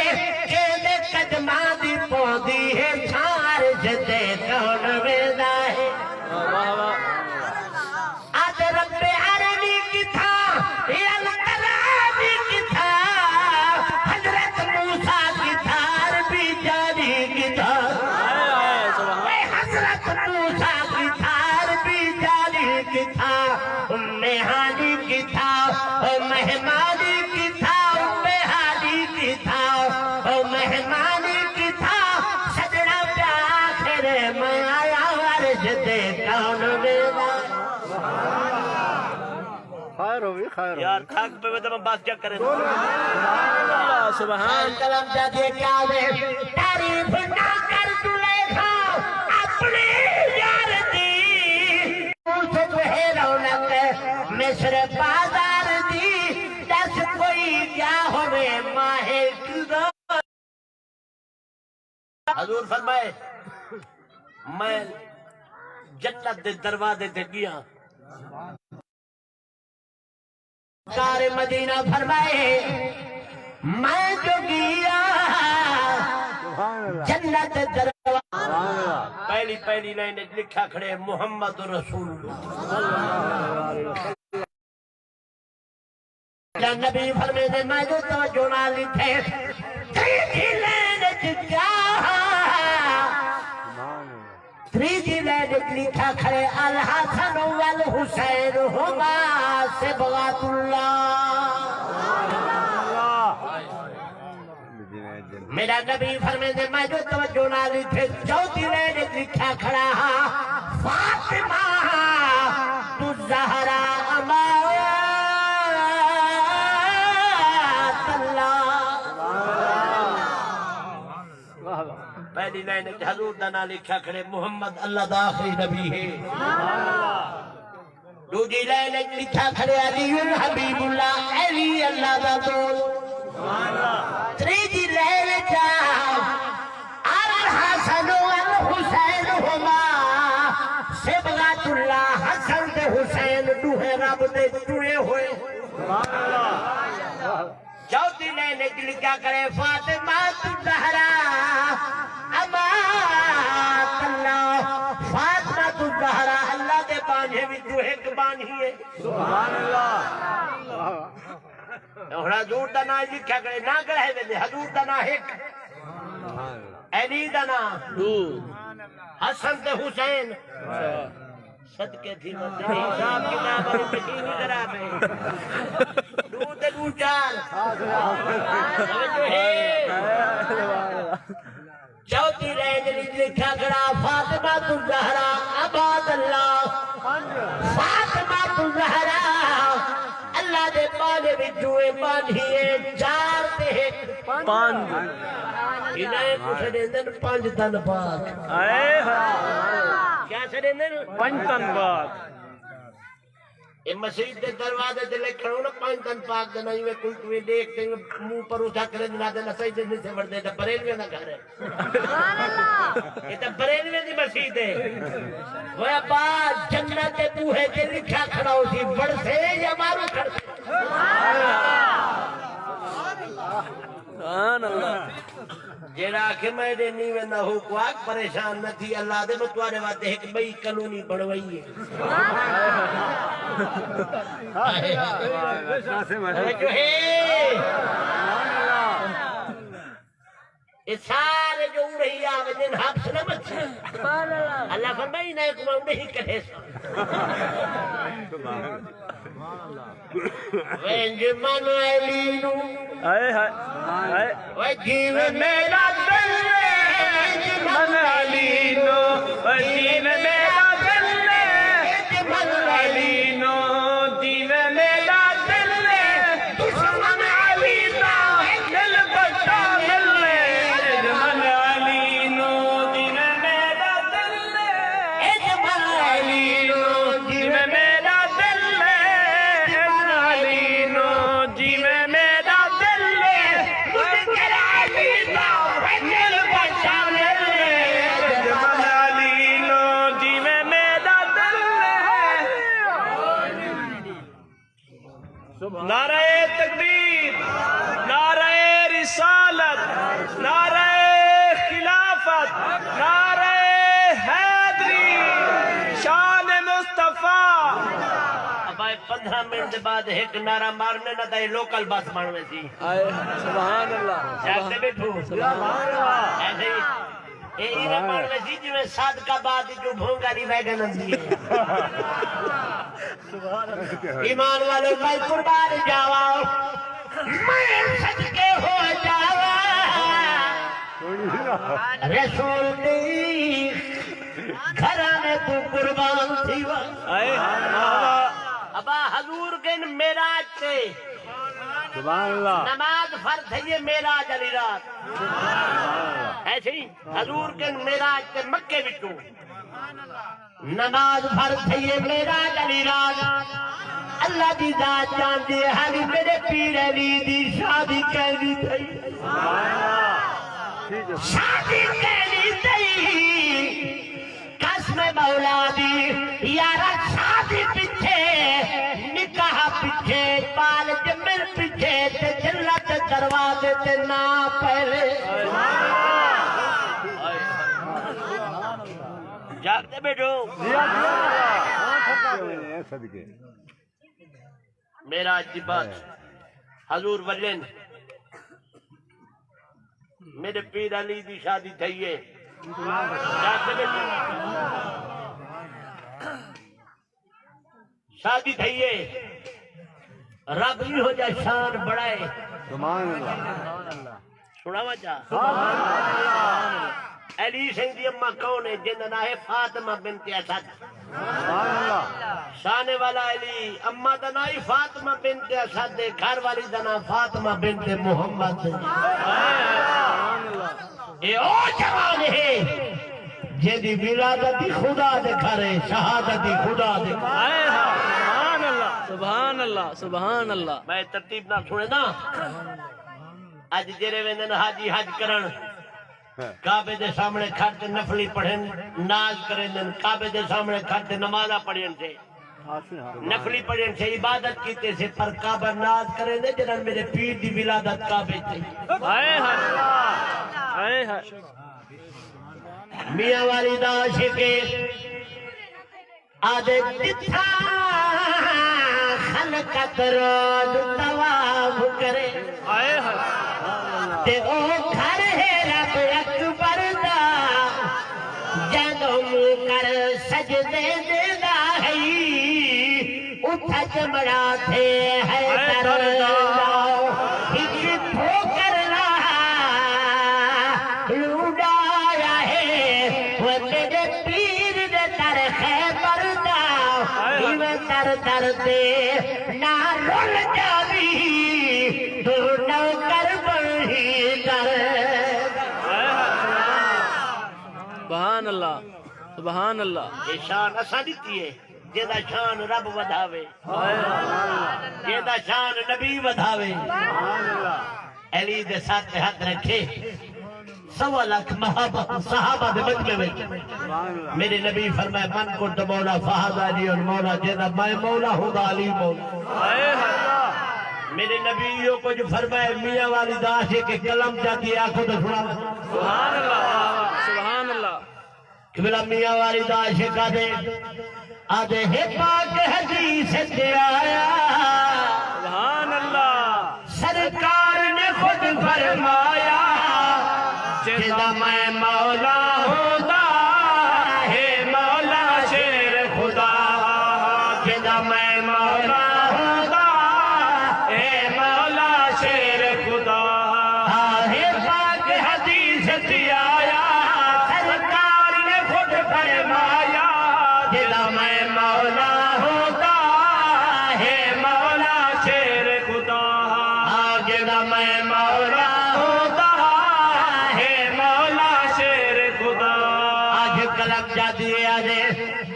کیندے قدماں دی پوندی ہے چھاں، عرش تے کون ویندا ہے؟ واہ، واہ، واہ۔ آہدے، رب ارنی کتھاں، القرآن کتھاں، حضرت موسیٰ کتھاں، عربی جانی کتھاں۔ ہائے، ہائے، سبحان۔ اے حضرت موسیٰ کتھاں، عربی جانی کتھاں، ام ہانی کتھاں، او مہمانی کتھاں، ام ہانی کتھاں، او مہمانی کتھاں، سڄݨا پیا آکھے میں آیاں عرش تے کون ویندا۔ خیر ہووی، خیر ہووی۔ یار، تھک پوے تے میں بس چکر۔ سبحان اللہ، سبحان۔ قلم جادی کیا وے، تعریف نہ کر زلیخا اپݨے یار دی۔ یوسف ہے رونق مصر بازار دی، ݙس کوئی ڳیا ہووے ماہ قدر۔ حضور فرمائے، میں جنت دے دروازے تے ڳیاں۔ سرکار مدینہ فرمائے، میں جو ڳیاں سبحان اللہ۔ جنت دے دروازے۔ سبحان اللہ۔ پہلی، پہلی لائن وچ لکھیا کھڑے، محمد رسول اللہ۔ یا نبی فرمیندے، میں جو توجہ نال ݙٹھے، تریجھی لین وچ کیا؟ تریجھی لین وچ لکھا کھڑے، الحسن والحسین ہما صبغۃ اللہ۔ میرا نبی فرمیندے، میں جو توجہ نال ݙٹھے، چوتھی لین وچ لکھیا کھڑا ہا، فاطمہ تو زہرا امات اللہ۔ پہلی لائن وچ حضور دا ناں لکھیا کھڑے، محمد اللہ دا آخری نبی ہے۔ دی لائن اچ لکھا کھڑے علی حبیب اللہ، علی اللہ دا دوست۔ تریجی لائن اچ آ، الحسن والحسین ہما صبغۃ اللہ، حسن تے حسین ݙوہیں رب دے چنے ہوئے۔ چوتھی لائن اچ لکھیا کھڑے فاطمہ الزہرا امات اللہ، فاطمہ الزہرا اللہ دے ٻانھے وچوں ہک ٻانھی ہے۔ سبحان اللہ۔ ہݨ حضور دا ناں لکھیا کھڑے، نہ ڳڑھے ویندے، حضور دا ناں ہک، علی دا ناں ݙو، حسن تے حسین۔ صدقے تھی ودے، حساب کتاب والی مشین ہی خراب ہے۔ ݙو تے ݙو چار۔ توجہ ہے۔ چوتھی لائن وچ لکھا کھڑا فاطمہ الزہرا امات اللہ، فاطمہ الزہرا اللہ دے ٻانھے وچوں ہے، ٻانھی ہے، چار تے ہک۔ پنج۔ انہیں کوں سݙیندن پنج تن پاک۔ ہائے ہائے۔ کیا سݙیندن؟ پنج تن پاک۔ اے مسیت دے دروازے تے لکھݨ ہو نا پنج تن پاک دا ناں، ایویں کلتویں ݙیکھ تے منہ پرو تھا کرے، نہ تے نہ سجدے نہیں سے وڑدے، تے بریلویں دا گھر ہے۔ اے تے بریلویں دی مسیت ہے۔ ہویا با، جنت دے بوہے تے لکھا کھڑا ہوسی، وڑسے یا مارو کھڑسے۔ سبحان اللہ۔ جیڑھا آکھے میں ایݙے نہیں ویندا، ہو کو آکھ پریشان نہ تھی، اللہ دے میں تہاݙے واسطے ہک ٻئی کالونی بݨوائی ہے۔ توجہ ہے۔ اے سارے جو اڑھی آ ونڄن، حبس نہ مچے۔ اللہ فرمائی، انہیں کوں میں اڑھی کڈھیساں۔ ونج من علی نو۔ ہائے ہائے۔ ہائے۔ وے جیویں میݙا دل ہے، ونج من علی نو۔ وے جیویں میݙا دل ہے، ونج من علی نو۔ جیویں میݙا دل ہے، دشمن علی دا، دل بچا ملے۔ ونج من علی نو، جیویں میݙا دل ہے۔ ونج من علی نو، جیویں میݙا دل ہے۔ ونج من علی نو، جیویں میݙا دل ہے۔ منکر علی دا، دل بچا ملے۔ ونج من علی نو، جیویں میݙا دل ہے۔ نعرہ تکبیر، نعرہ رسالت، نعرہ خلافت، نعرہ حیدری، شان مصطفیٰ۔ ابا، پندرہ منٹ دے بعد ہک نعرہ مارنے نہ تاں اے لوکل بس بݨ ویسی۔ ہائے، سبحان اللہ۔ جاڳ تے ٻیٹھو۔ سبحان اللہ۔ ایسے ہی۔ اے ایویں بݨ ویسی جیویں صادق آباد اچوں بھونگ آلی ویگن آندی ہے۔ ایمان والو، میں قربان جاواں، میں صدقے ہو جاواں، رسول دی گھرانے توں قربان تھیواں۔ ہائے۔ ابا، حضور ڳئن معراج تے۔ سبحان اللہ۔ نماز فرض تھئی ہے معراج آلی رات۔ ایسے ہی۔ حضور ڳئن معراج تے مکے وچوں۔ نماز فرض تھئی ہے معراج آلی رات۔ اللہ دی ذات ڄاݨدی ہے، ہالی میݙے پیر علی دی شادی کینویں تھئی۔ شادی کینویں تھئی۔ قسم مولا دی، یارا، شادی پچھے، نکاح پچھے، ٻال ڄمن پچھے، تے جنت دروازے تے ناں پہلے۔ جاڳ تے ٻیٹھو۔ صدقے۔ معراج دی بات۔ حضور ولن۔ میݙے پیر علی دی شادی تھئی ہے۔ شادی تھئی ہے۔ رب ایہو جا شان بݨائے۔ سبحان اللہ۔ سݨاواں چا؟ سبحان اللہ۔ علی سئیں دی اماں کون ہے؟ جیندا ناں ہے فاطمہ بنت اسد۔ سبحان اللہ۔ شان والا علی، اماں دا ناں ہی فاطمہ بنت اسد ہے، گھر والی دا ناں فاطمہ بنت محمد ہے۔ اے او جوان ہے جیندی ولادت ہی خدا دے گھر ہے، شہادت ہی خدا دے گھر۔ ہائے ہائے۔ سبحان اللہ، سبحان اللہ۔ میں ترتیب نال سݨینداں۔ اڄ جیڑھے ویندن حاجی حج کرݨ، کعبے دے سامݨے کھڑ تے نفلی پڑھن، ناز کریندن، کعبے دے سامݨے کھڑ تے نمازاں پڑھین سے، نفلی پڑھین سے، عبادت کیتے سے، پر کعبہ ناز کریندے جݙاں میرے پیر دی ولادت کعبے تے۔ ہائے ہائے، ہائے ہائے۔ میاں والی دا عاشق ہے۔ آدھے جتھاں خلقت روز طواف کرے، ہائے ہائے۔ تے او گھر ہے رب اکبر دا، جیندا منکر سجدے ݙیندا ہئی، اتھاں چمڑا تھئے حیدر حیدر دا۔ دا۔ ہک ٹھوکر لا لوڈایا ہے، وہ تیرے پیر دے در خیبر دا، ہائے ہائے۔ ایویں در در تے نہ رل جاوی، تو نوکر بݨی در۔ ہائے ہائے۔ سبحان اللہ، سبحان اللہ۔ اے شان اساں ݙتی ہے، جیندا شان رب ودھاوے، جیندا شان نبی ودھاوے۔ علی دے سر تے ہتھ رکھے، سوا لکھ محبت صحابہ دے مجمع وچ میرے نبی فرمائے، "من کنت مولا فہذا علی مولا"، جیندا میں مولا ہوندا علی مولا۔ میرے نبی ایہو کجھ فرمائے، میاں والی دا عاشق قلم چاتی آکھو تے سݨا۔ سبحان اللہ، سبحان اللہ۔ قبلہ میاں والی دا عاشق آدھے، آدھے ہے پاک حدیث تے آیا۔ سبحان اللہ۔ سرکار نے خود فرمایا، جیندا میں مولا ہوندا، ہے مولا شیر خدا۔ جیندا میں مولا ہوندا، ہے مولا شیر خدا۔ ہاں، ہے پاک حدیث تے آیا، سرکار نے خود فرمایا، جیندا میں مولا ہوندا، ہے مولا شیر خدا۔ ہاں، جیندا میں مولا ہوندا، ہے مولا شیر خدا۔ اڄ قلم چاتی آدھے،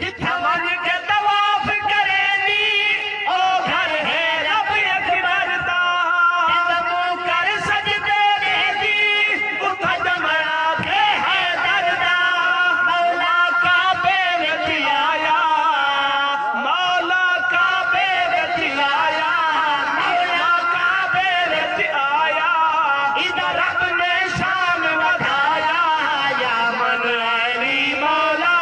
جتھاں ونڄ کے طواف کریندی، او گھر ہے رب اکبر دا۔ جتھاں منکر سجدے ݙیندی، اتھاں چمڑا تھئے حیدر دا۔ مولا کعبے وچ آیا، مولا کعبے وچ آیا، مولا کعبے وچ آیا۔ ایݙا رب نے شان ودھایا، یا من علی مولا،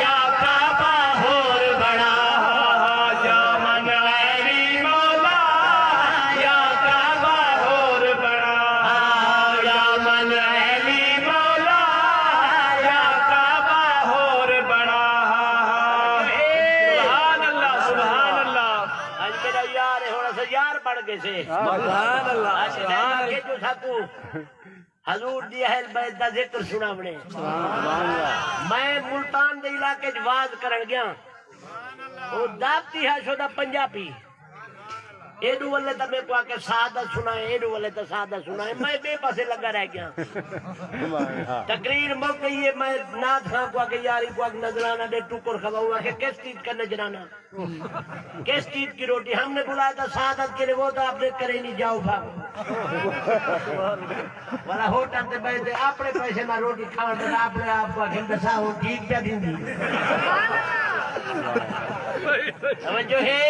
یا کعبہ ہور بݨا۔ یا من علی مولا، یا کعبہ ہور بݨا۔ یا من علی مولا، یا کعبہ ہور بݨا۔ سبحان اللہ، سبحان اللہ۔ اڄ میرا یار ہے، ہݨ اساں یار بݨ ڳئے سے۔ سبحان اللہ، اڄ سبحان اللہ۔ کہ جو ساکوں حضور دی اہل بیت دا ذکر سݨاوݨے۔ سبحان اللہ۔ میں ملتان دے علاقے اچ واز کرݨ ڳیا۔ او داپتی ہا شودا پنجابی۔ ایݙو ولے تاں میکوں آکھے سعادت سݨائے، ایݙو ولے تاں سعادت سݨائے۔ میں ٻئے پاسے لڳا رہ ڳیا۔ تقریر مک ڳئی ہے، میں نعت خواں کوں آکھے، یار، ایکوں آکھ نذرانہ ݙے، ٹکر کھواؤں۔ آکھے، کس چیز کا نذرانہ؟ کس چیز کی روٹی؟ ہم نے بلایا تھا سعادت کے لیے، وہ تو آپ نے کرے نہیں، جاؤ بھاگو۔ والا ہوٹل تے ٻہہ تے اپݨے پیسے نال روٹی کھاوݨ تے اپݨے آپ کوں آکھن ݙسا ہو ٹھیک پیا ݙیندی۔ توجہ ہے؟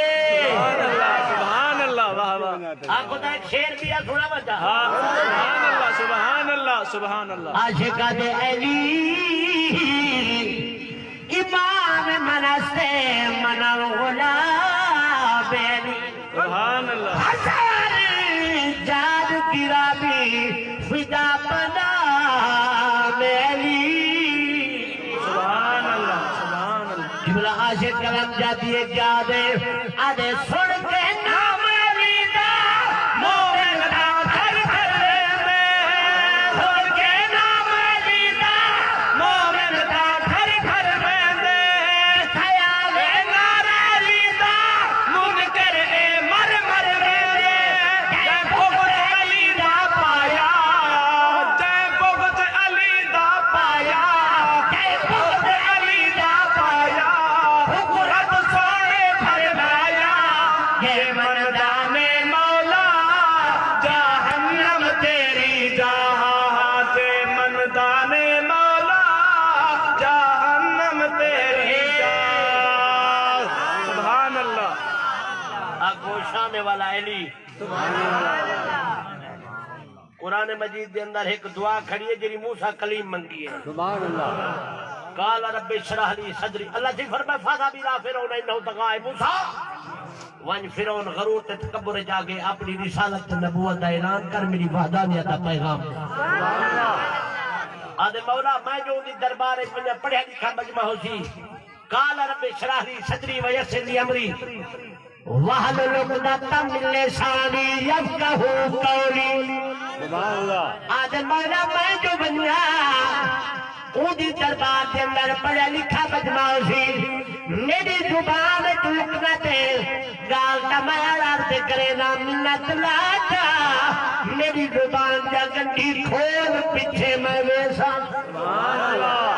سبحان اللہ، سبحان اللہ، واہ واہ۔ آکھو تاں ہک شعر ٻیا سݨاواں چا۔ ہاں، سبحان اللہ، سبحان اللہ، سبحان اللہ۔ عاشقاں دے علی امام من است من غلام علی۔ سبحان اللہ۔ ہزار جان گرا بھی فدا بہ نام علی۔ سبحان اللہ، سبحان اللہ۔ قبلہ عاشق قلم جاتی ہے کیا دے، آدھے سݨ کے نام علی دا، مومن دا تھر تھر ویندے۔ سݨ کے نام علی دا، مومن دا تھر تھر ویندے۔ جتھاں آوے نعرہ علی جے مندا نے مولا جہنم تیری جاہ، جے مندا نے مولا جہنم تیری جاہ۔ سبحان اللہ۔ آکھو شان والا علی۔ قرآن مجید دے اندر ہک دعا کھڑی ہے جیڑھی موسیٰ کلیم منگی ہے۔ سبحان اللہ۔ قال رب اشرح لی صدری، اللہ دی فرمائے فاذهب الی فرعون انه طغی، اے موسیٰ ونڄ فرعون غرور تے تکبر اچ آ ڳئے، اپݨی رسالت تے نبوت دا اعلان کر، میݙی وحدانیت دا پیغام ݙے۔ آہدے مولا میں جو اوندی دربار اچ ونڄاں پڑھیا لکھا مجمع ہوسی۔ قال رب اشرح لی صدری ویسر لی امری واحلل عقدۃ من لسانی یفقہوا قولی۔ سبحان اللہ۔ آہدے مولا میں جو ونڄاں اوندی دربار دے اندر پڑھیا لکھا مجمع ہوسی، میݙی زبان اچ لکنت اے، ڳالھ تاں میں عرض کرینداں، منت لا چا، میݙی زبان دا گنڈی کھول، پچھے میں ویساں۔ سبحان اللہ۔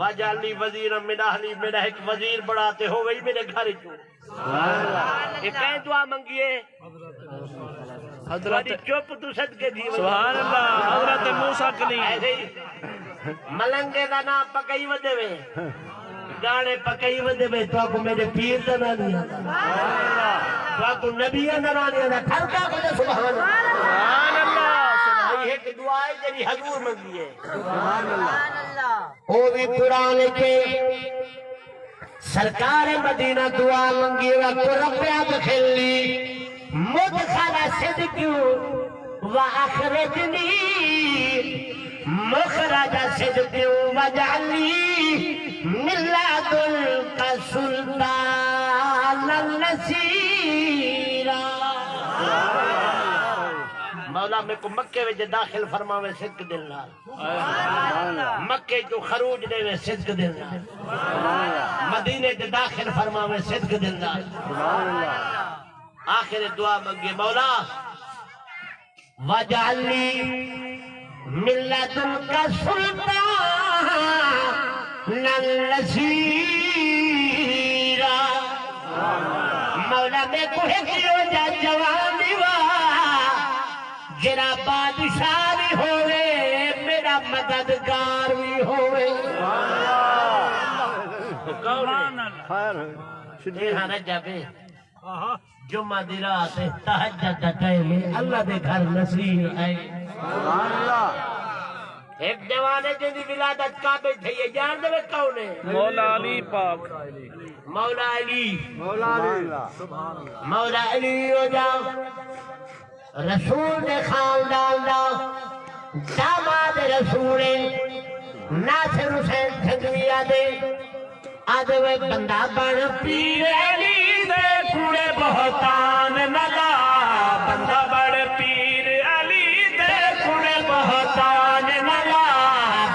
واجعل لی وزیرا من اہلی، میݙا ہک وزیر بݨا تے ہووے میݙے گھر اچوں۔ سبحان اللہ۔ اے کئیں دعا منگی ہے؟ حضرت تہاݙی چپ توں صدقے تھی ونڄاں۔ سبحان اللہ، حضرت موسیٰ کلیم۔ ایسے ہی ملنگے دا ناں پکئی ودے وے، ڳاݨے پکئی ودے وے، تہاکوں میݙے پیر دا ناں نہیں آندا۔ تہاکوں نبیاں دا ناں نہیں آندا، ٹھر ڳیا کجھ۔ سبحان اللہ۔ سبحان اللہ، سبحان۔ ہک دعا ہے جیڑھی حضور منگی ہے۔ سبحان اللہ۔ او وی قرآن اچ ہے۔ سرکار مدینہ دعا منگی، وقت رب ادخلنی مدخل صدق و اخرجنی مخرج صدق واجعل لی من لدنک سلطانا نصیرا۔ مولا میکوں مکے وچ داخل فرماویں صدق دے نال۔ سبحان اللہ۔ مکے چوں خروج ݙیویں صدق دے نال۔ سبحان اللہ۔ مدینے چ داخل فرماویں صدق دے نال۔ سبحان اللہ۔ آخر دعا منگے، مولا واجعل لی من لدنک سلطانا نصیرا۔ مولا میکوں ہک ایہو جا جوان ݙیوا جیڑھا بادشاہ وی ہووے، میݙا مددگار وی ہووے۔ سبحان اللہ۔ خیر ہوئے۔ تیرہ رجب ہے، جمعہ دی رات ہے، تہجد دا ٹائم ہے، اللہ دے گھر نصیر آئے۔ سبحان اللہ۔ ہک جوان ہے جیندی ولادت کعبے تھئی ہے، ڄاݨدے وے کون ہے؟ مولا علی پاک۔ مولا علی۔ مولا علی۔ سبحان اللہ۔ مولا علی ہو جا۔ رسول دے خاندان دا داماد رسول ہے، ناصر حسین تھنگوی آہدے، آہدے وے بندہ بݨ پیر علی دے کوڑے بہتان نہ لا، بندہ بݨ پیر علی دے کوڑے بہتان نہ لا،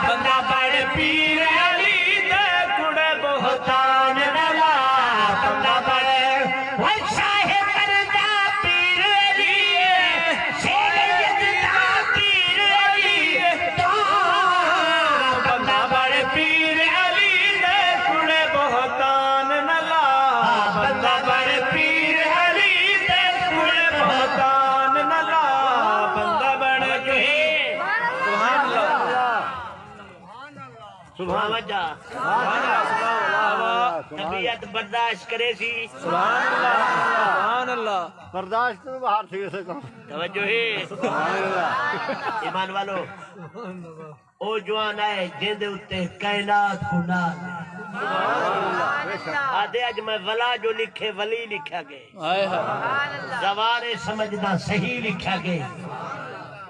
بندہ بݨ پیر علی دے کوڑے بہتان نہ لا، بندہ بݨ او شاہ مردا پیر علی، شیر یزدا پیر علی، تاں بندہ بݨ پیر علی دے کوڑے بہتان نہ لا، بندہ بݨ پیر علی دے کوڑے بہتان نہ لا، بندہ بݨ کے۔ سبحان اللہ۔ سبحان اللہ۔ سبحان اللہ۔ طبیعت برداشت کریسی۔ سبحان اللہ۔ سبحان اللہ۔ برداشت توں باہر تھی ویسے کم۔ توجہ ہے۔ سبحان اللہ۔ ایمان والو، او جوان آئے جیندے اتے کائنات کوں نال۔ سبحان اللہ۔ آہدے اڄ میں ولا جو لکھے ولی لکھیا ڳئے۔ ہائے ہائے۔ زوارے سمجھدا صحیح لکھیا ڳئے۔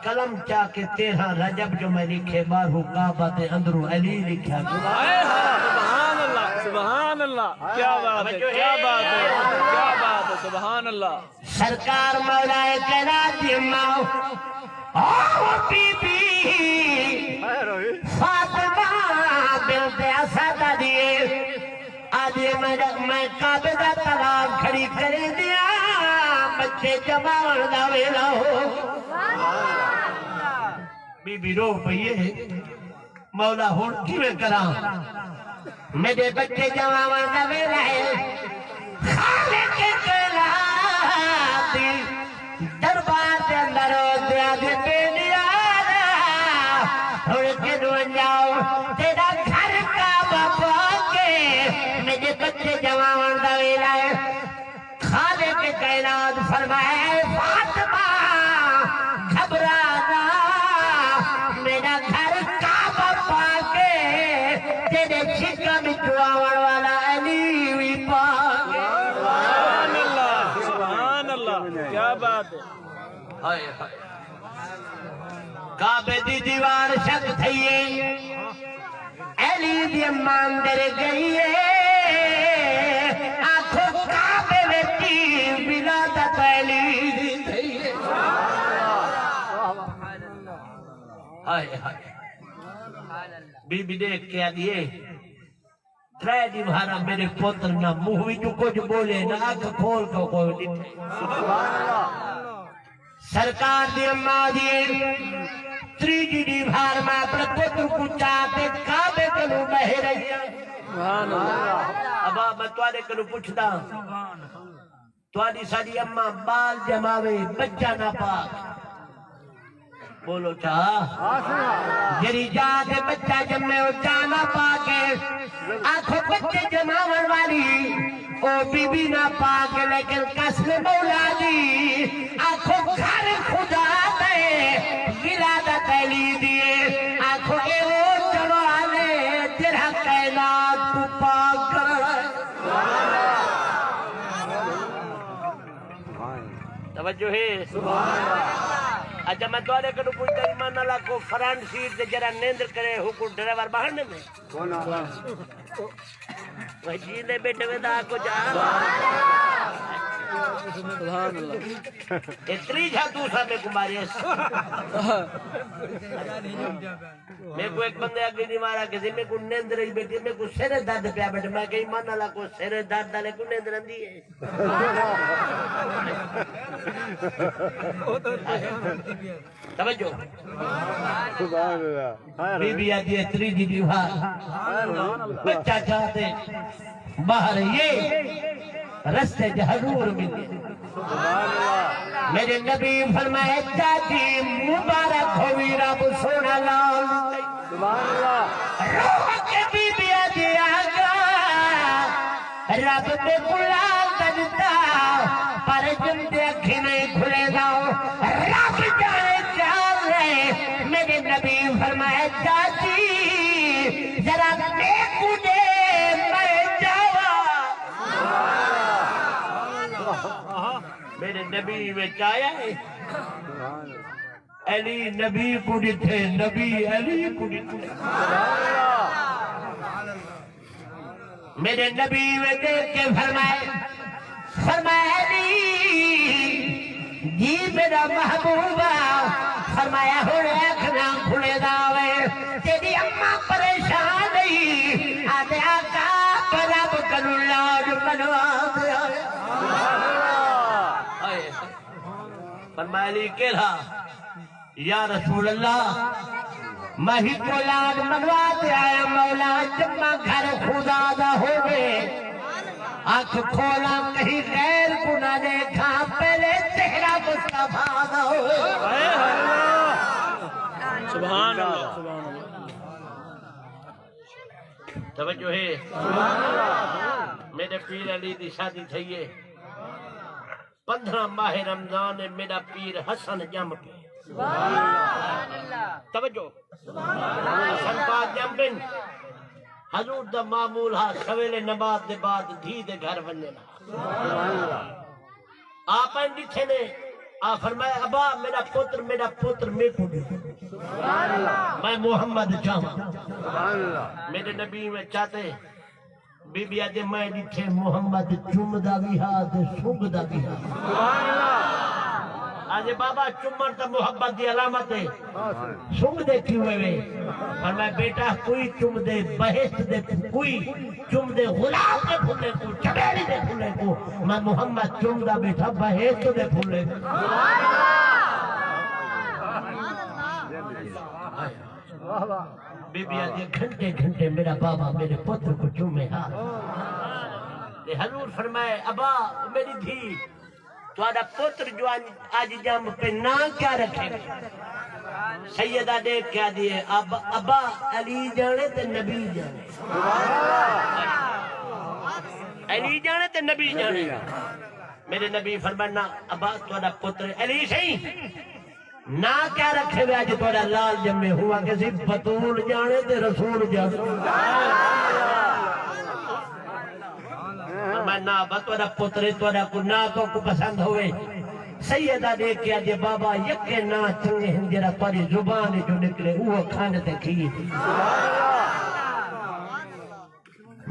قلم چا کے تیرہ رجب جو میں لکھے، ٻاہروں کعبہ تے اندروں علی لکھیا ڳئے۔ ہائے ہائے، سبحان اللہ، سبحان اللہ۔ کیا بات ہے، کیا بات ہے، کیا بات ہے، سبحان اللہ۔ سرکار مولا کائنات دی ماں، او بی بی فاطمہ بنت اسد دی۔ آہدی میں، میں کعبے دا طواف کھڑی کریندیاں، بچے ڄماوݨ دا ویلا ہو۔ بی بی رو پئی ہے، مولا ہݨ کیویں کراں؟ میݙے بچے ڄماوݨ دا ویلا ہے۔ خالق کائنات اعلان فرمایا، اے فاطمہ، گھبرا نہ، میرا گھر کعبہ پاک ہے، تیرے شکم وچوں آوݨ والا علی وی پاک ہے۔ سبحان اللہ، سبحان اللہ، کیا بات ہے۔ ہائے ہائے۔ کعبے دی دیوار شک تھئی ہے، علی دی اماں اندر ڳئی ہے، آکھو کعبے وچ ولادت علی دی تھئی ہے۔ ہائے ہائے۔ بی بی ݙیکھ کے آہدی ہے، ترے ݙیہاڑاں میݙے پتر نہ منہ وچوں کجھ ٻولے، نہ اکھ کھول کے کوئی ݙٹھے۔ سرکار دی اماں دی تریجھی ݙیہاڑ میں اپݨے پتر کوں چا تے کعبے کنوں ٻہہ رہی ہاں۔ سبحان اللہ۔ ابا، میں تہاݙے کنوں پچھدا، تہاݙی ساݙی اماں ٻال ڄماوے، بچہ ناپاک، ٻولو چا۔ جیڑھی جا تے بچہ ڄمے، او چا ناپاک ہے۔ آکھو بچے ڄماوݨ والی او بی بی ناپاک ہے، لیکن قسم مولا دی، آکھو گھر خدا دے، ولادت علی دی ہے۔ آکھو اے او جوان ہے جیڑھا کائنات کوں پاک کرݨ آئے۔ توجہ ہے۔ سبحان اللہ۔ اچھا، میں تہاݙے کنوں پچھدا، ایمان نال آکھو، فرنٹ سیٹ تے جیڑھا نندر کرے، ہوکوں ڈرائیور ٻہݨ ݙیندے؟ کون آ؟ بھائی جی نے بیٹھے وے دا آکھو جا۔ سبحان اللہ۔ اے تریجھا دوسرا میکوں مارے۔ میکوں ہک بندے اڳے دی مارا کہ میکوں نندر ہی بیٹھی، میکوں سر درد پیا بیٹھے۔ میں کہی، ایمان نال آکھو، سر درد والے کوں نندر آندی ہے؟ توجہ۔ سبحان اللہ۔ بی بی آہدی ہے، تریجھی ݙیہاڑ بچہ چا تے ٻاہر یہ رستے چ حضور ملے۔ میرے نبی فرمایا، چاچی مبارک ہووی، رب سوہݨا لال۔ سبحان اللہ۔ روک کے بی بی آہدی، آقا، رب میکوں لال تاں ݙتا، پر جم دے اکھیں نہیں کھلیندا۔ رب ڄاݨے چا رہے۔ میرے نبی فرمایا، چاچی، ذرا میکوں ݙے، میں چاواں۔ میرے نبی وچ آیا ہے۔ علی نبی کوں ݙٹھے، نبی علی کوں ݙٹھے۔ میرے نبی وے ݙیکھ کے فرمائے، فرمایا، علی، جی میرا محبوبہ، فرمایا، ہݨ اکھ نہ کھلیندا وے، تیݙی اماں پریشان ہئی، آہدے، آقا، رب کنوں لاݙ منوا تے آیا۔ فرمایا، علی، کیڑھا؟ یا رسول اللہ، میں ہکو لاݙ منوا تے آیا، مولا، ڄماں گھر خدا دا ہووے، اکھ کھولاں کہیں غیر کوں نہ ݙیکھاں، پہلے چہرہ مصطفیٰ دا ہووے۔ سبحان اللہ، سبحان اللہ۔ توجہ ہے۔ میرے پیر علی دی شادی تھئی ہے۔ پندرہ ماہ رمضان ہے، میݙا پیر حسن ڄم پئے۔ سبحان اللہ۔ توجہ۔ سبحان اللہ۔ حسن پاک ڄم پئن۔ حضور دا معمول ہا، سویلے نماز دے بعد دھی دے گھر ونڄݨ ہا۔ سبحان اللہ۔ آپ ݙٹھے نے، آ فرمایا، ابا، میݙا پتر، میݙا پتر میکوں ݙیو۔ سبحان اللہ۔ میں محمد چاہواں۔ سبحان اللہ۔ میرے نبی وے چا تے بی بی آہدی، میں ݙٹھے محمد چمدا وی ہا تے سنگدا وی ہا۔ سبحان اللہ۔ آہدے، بابا، چمݨ تاں محبت دی علامت ہے، سنگدے کیوں وے؟ فرمایا، بیٹا، کوئی چمدے بہشت دے، کوئی چمدے گلاب دے پھلیں کوں، چمیلی دے پھلیں کوں، میں محمد چمدا ٻیٹھا بہشت دے پھلیں کوں۔ سبحان اللہ۔ واہ واہ۔ بی بی آہدی، گھنٹے گھنٹے میݙا بابا میݙے پتر کوں چومے ہا۔ تے حضور فرمائے، ابا، میݙی دھی، تہاݙا پتر جو اڄ، اڄ ڄم پئے، ناں کیا رکھے؟ سیدہ ݙیکھ کے آہدی ہے، اب، ابا، علی ڄاݨے تے نبی ڄاݨے۔ علی ڄاݨے تے نبی ڄاݨے۔ میرے نبی فرمایا، نہ ابا، تہاݙا پتر علی سئیں۔ ناں کیا رکھے وے؟ اڄ تہاݙا لال ڄمے۔ ہوا کہ سی بتول ڄاݨے تے رسول ڄاݨے۔ فرمایا، نہ ابا، تہاݙا پتر ہے، تہاݙا کوئی ناں تہاکوں پسند ہووے۔ سیدہ ݙیکھ کے آہدی، بابا، یکے ناں چنڳے ہن، جیڑھا تہاݙی زبان وچوں نکلے، اوہو کھنڈ تے کھیر۔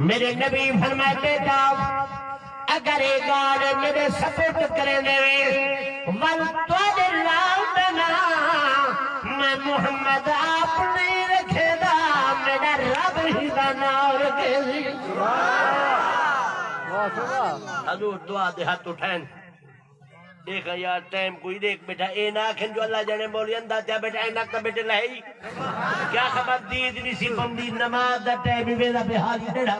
میرے نبی فرمائے، بیٹا، اگر اے ڳالھ میݙے سپرد کریندے وے، ول تہاݙے لال دا ناں میں محمد آپ نہیں رکھیندا، میݙا رب ہی دا ناں رکھیسی۔ حضور دعا دے ہتھ اٹھائن۔ ݙیکھ یار، ٹائم کوئی ݙیکھ ٻیٹھا، اے نہ آکھن جو اللہ ڄاݨے مولوی اندھا تھیا ٻیٹھا، عینک تاں ٻیٹھے لہائی۔ کیا خبر دید وی سی پوندی، نماز دا ٹائم ہی ویندا پئے، حالی ݙیڑھا۔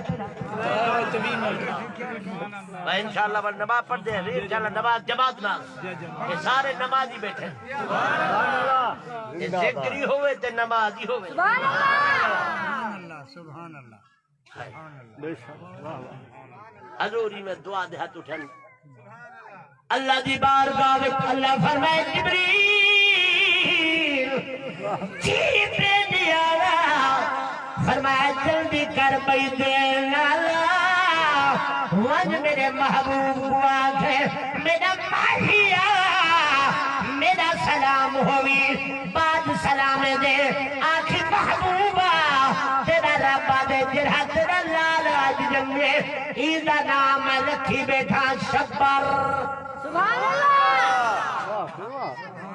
بھائی انشاءاللہ ول نماز پڑھدے ہیں، انشاءاللہ نماز جماعت نال۔ اے سارے نمازی ٻیٹھے۔ اے ذکر ہی ہووے تے نماز ہی ہووے۔ سبحان اللہ، سبحان اللہ۔ بے شک، واہ واہ۔ حضور ایویں دعا دے ہتھ اٹھن۔ اللہ دی بارگاہ وچ اللہ فرمائے، جبریل، چھی تے ݙیالا۔ فرمایا، جلدی کر، ٻئی دیر نہ لا، ونڄ میرے محبوب کوں آکھ، میݙا ماہی آ، میݙا سلام ہووی۔ بعد سلامیں دے آکھی، محبوبا، تیݙا رب آہدے، جیڑھا تیݙا لال اڄ ڄمے، ایندا ناں میں رکھی ٻیٹھاں شبر۔ سبحان اللہ۔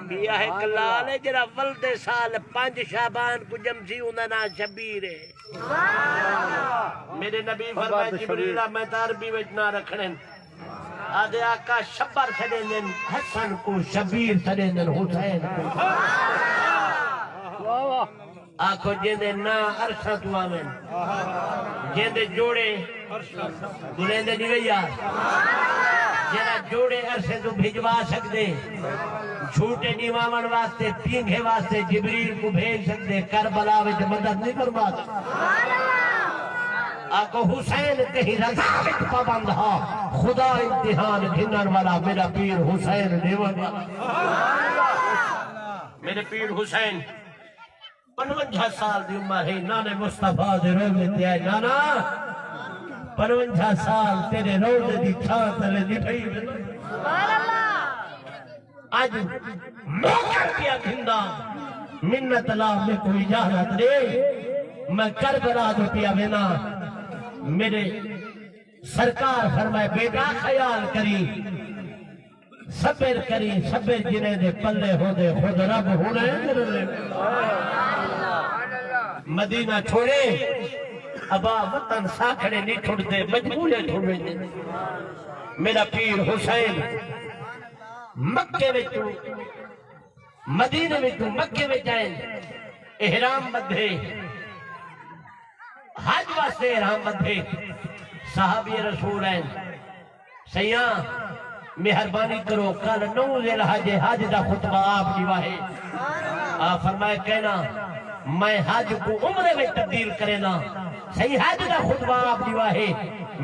ٻیا ہک لال ہے جیڑھا ولدِ سال پنج شعبان کوں ڄمسی، اوندا ناں شبیر ہے۔ میرے نبی فرمائے، جبریل آ، میں تاں عربی وچ ناں رکھݨے ہن۔ آہدے آقا شبر سݙیندن حسن کوں، شبیر سݙیندن حسین کوں۔ واہ واہ۔ آکھو، جیندے ناں عرشاں توں آون، جیندے جوڑے، بلیندے نہیں وے یار، جیڑھا جوڑے عرشیں توں بھجوا سڳدے، جھوٹے ݙیواوݨ واسطے، پینگھے واسطے جبریل کوں بھیج سڳدے، کربلا وچ مدد نہیں فرما سڳدے۔ آکھو، حسین کہیں رضا وچ پابند ہا، خدا امتحان گھنݨ والا، میݙا پیر حسین ݙیوݨ والا۔ میرے پیر حسین پنجونجاہ سال دی عمر ہے، نانے مصطفیٰ دے روضے تے آئے، نانا، پنجونجاہ سال تیݙے روضے دی چھاں تلے نبھئی ویندے۔ سبحان اللہ۔ اڄ موقع پیا گھندا، منت لا، میکوں اجازت ݙے، میں کربلا جو پیا وینداں۔ میرے سرکار فرمائے، بیٹا خیال کری، صبر کری، صبر جنہیں دے پلے ہوندے، خود رب ہوندے۔ مدینہ چھوڑے، ابا وطن ساکھڑے نہیں چھوڑدے، مجبوریں چھوڑ ویندے۔ میرا پیر حسین مکے وچوں، مدینے وچوں مکے وچ آئے، احرام ٻدھے، حج واسطے احرام ٻدھے، صحابی رسول آئے، سئیاں، مہربانی کرو، کل نو ذی الحج ہے، حج دا خطبہ آپ ݙیواہے۔ آپ فرمائے، کہنا، میں حج کوں عمرے وچ تبدیل کرینداں۔ سئیں، حج دا خطبہ آپ ݙیواہے۔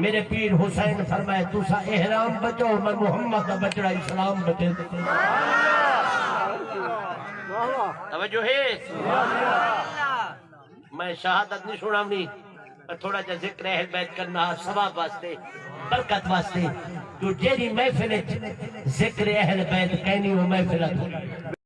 میرے پیر حسین فرمائے، تساں احرام بچو، میں محمد دا بچڑا اسلام بچے۔ توجہ ہے؟ میں شہادت نہیں سݨاوݨی، پر تھوڑا جہا ذکر اہل بیت کرنا ثواب واسطے، برکت واسطے۔ جو جیڑھی محفل وچ ذکر اہل بیت کینی، وہ محفل ادھوری۔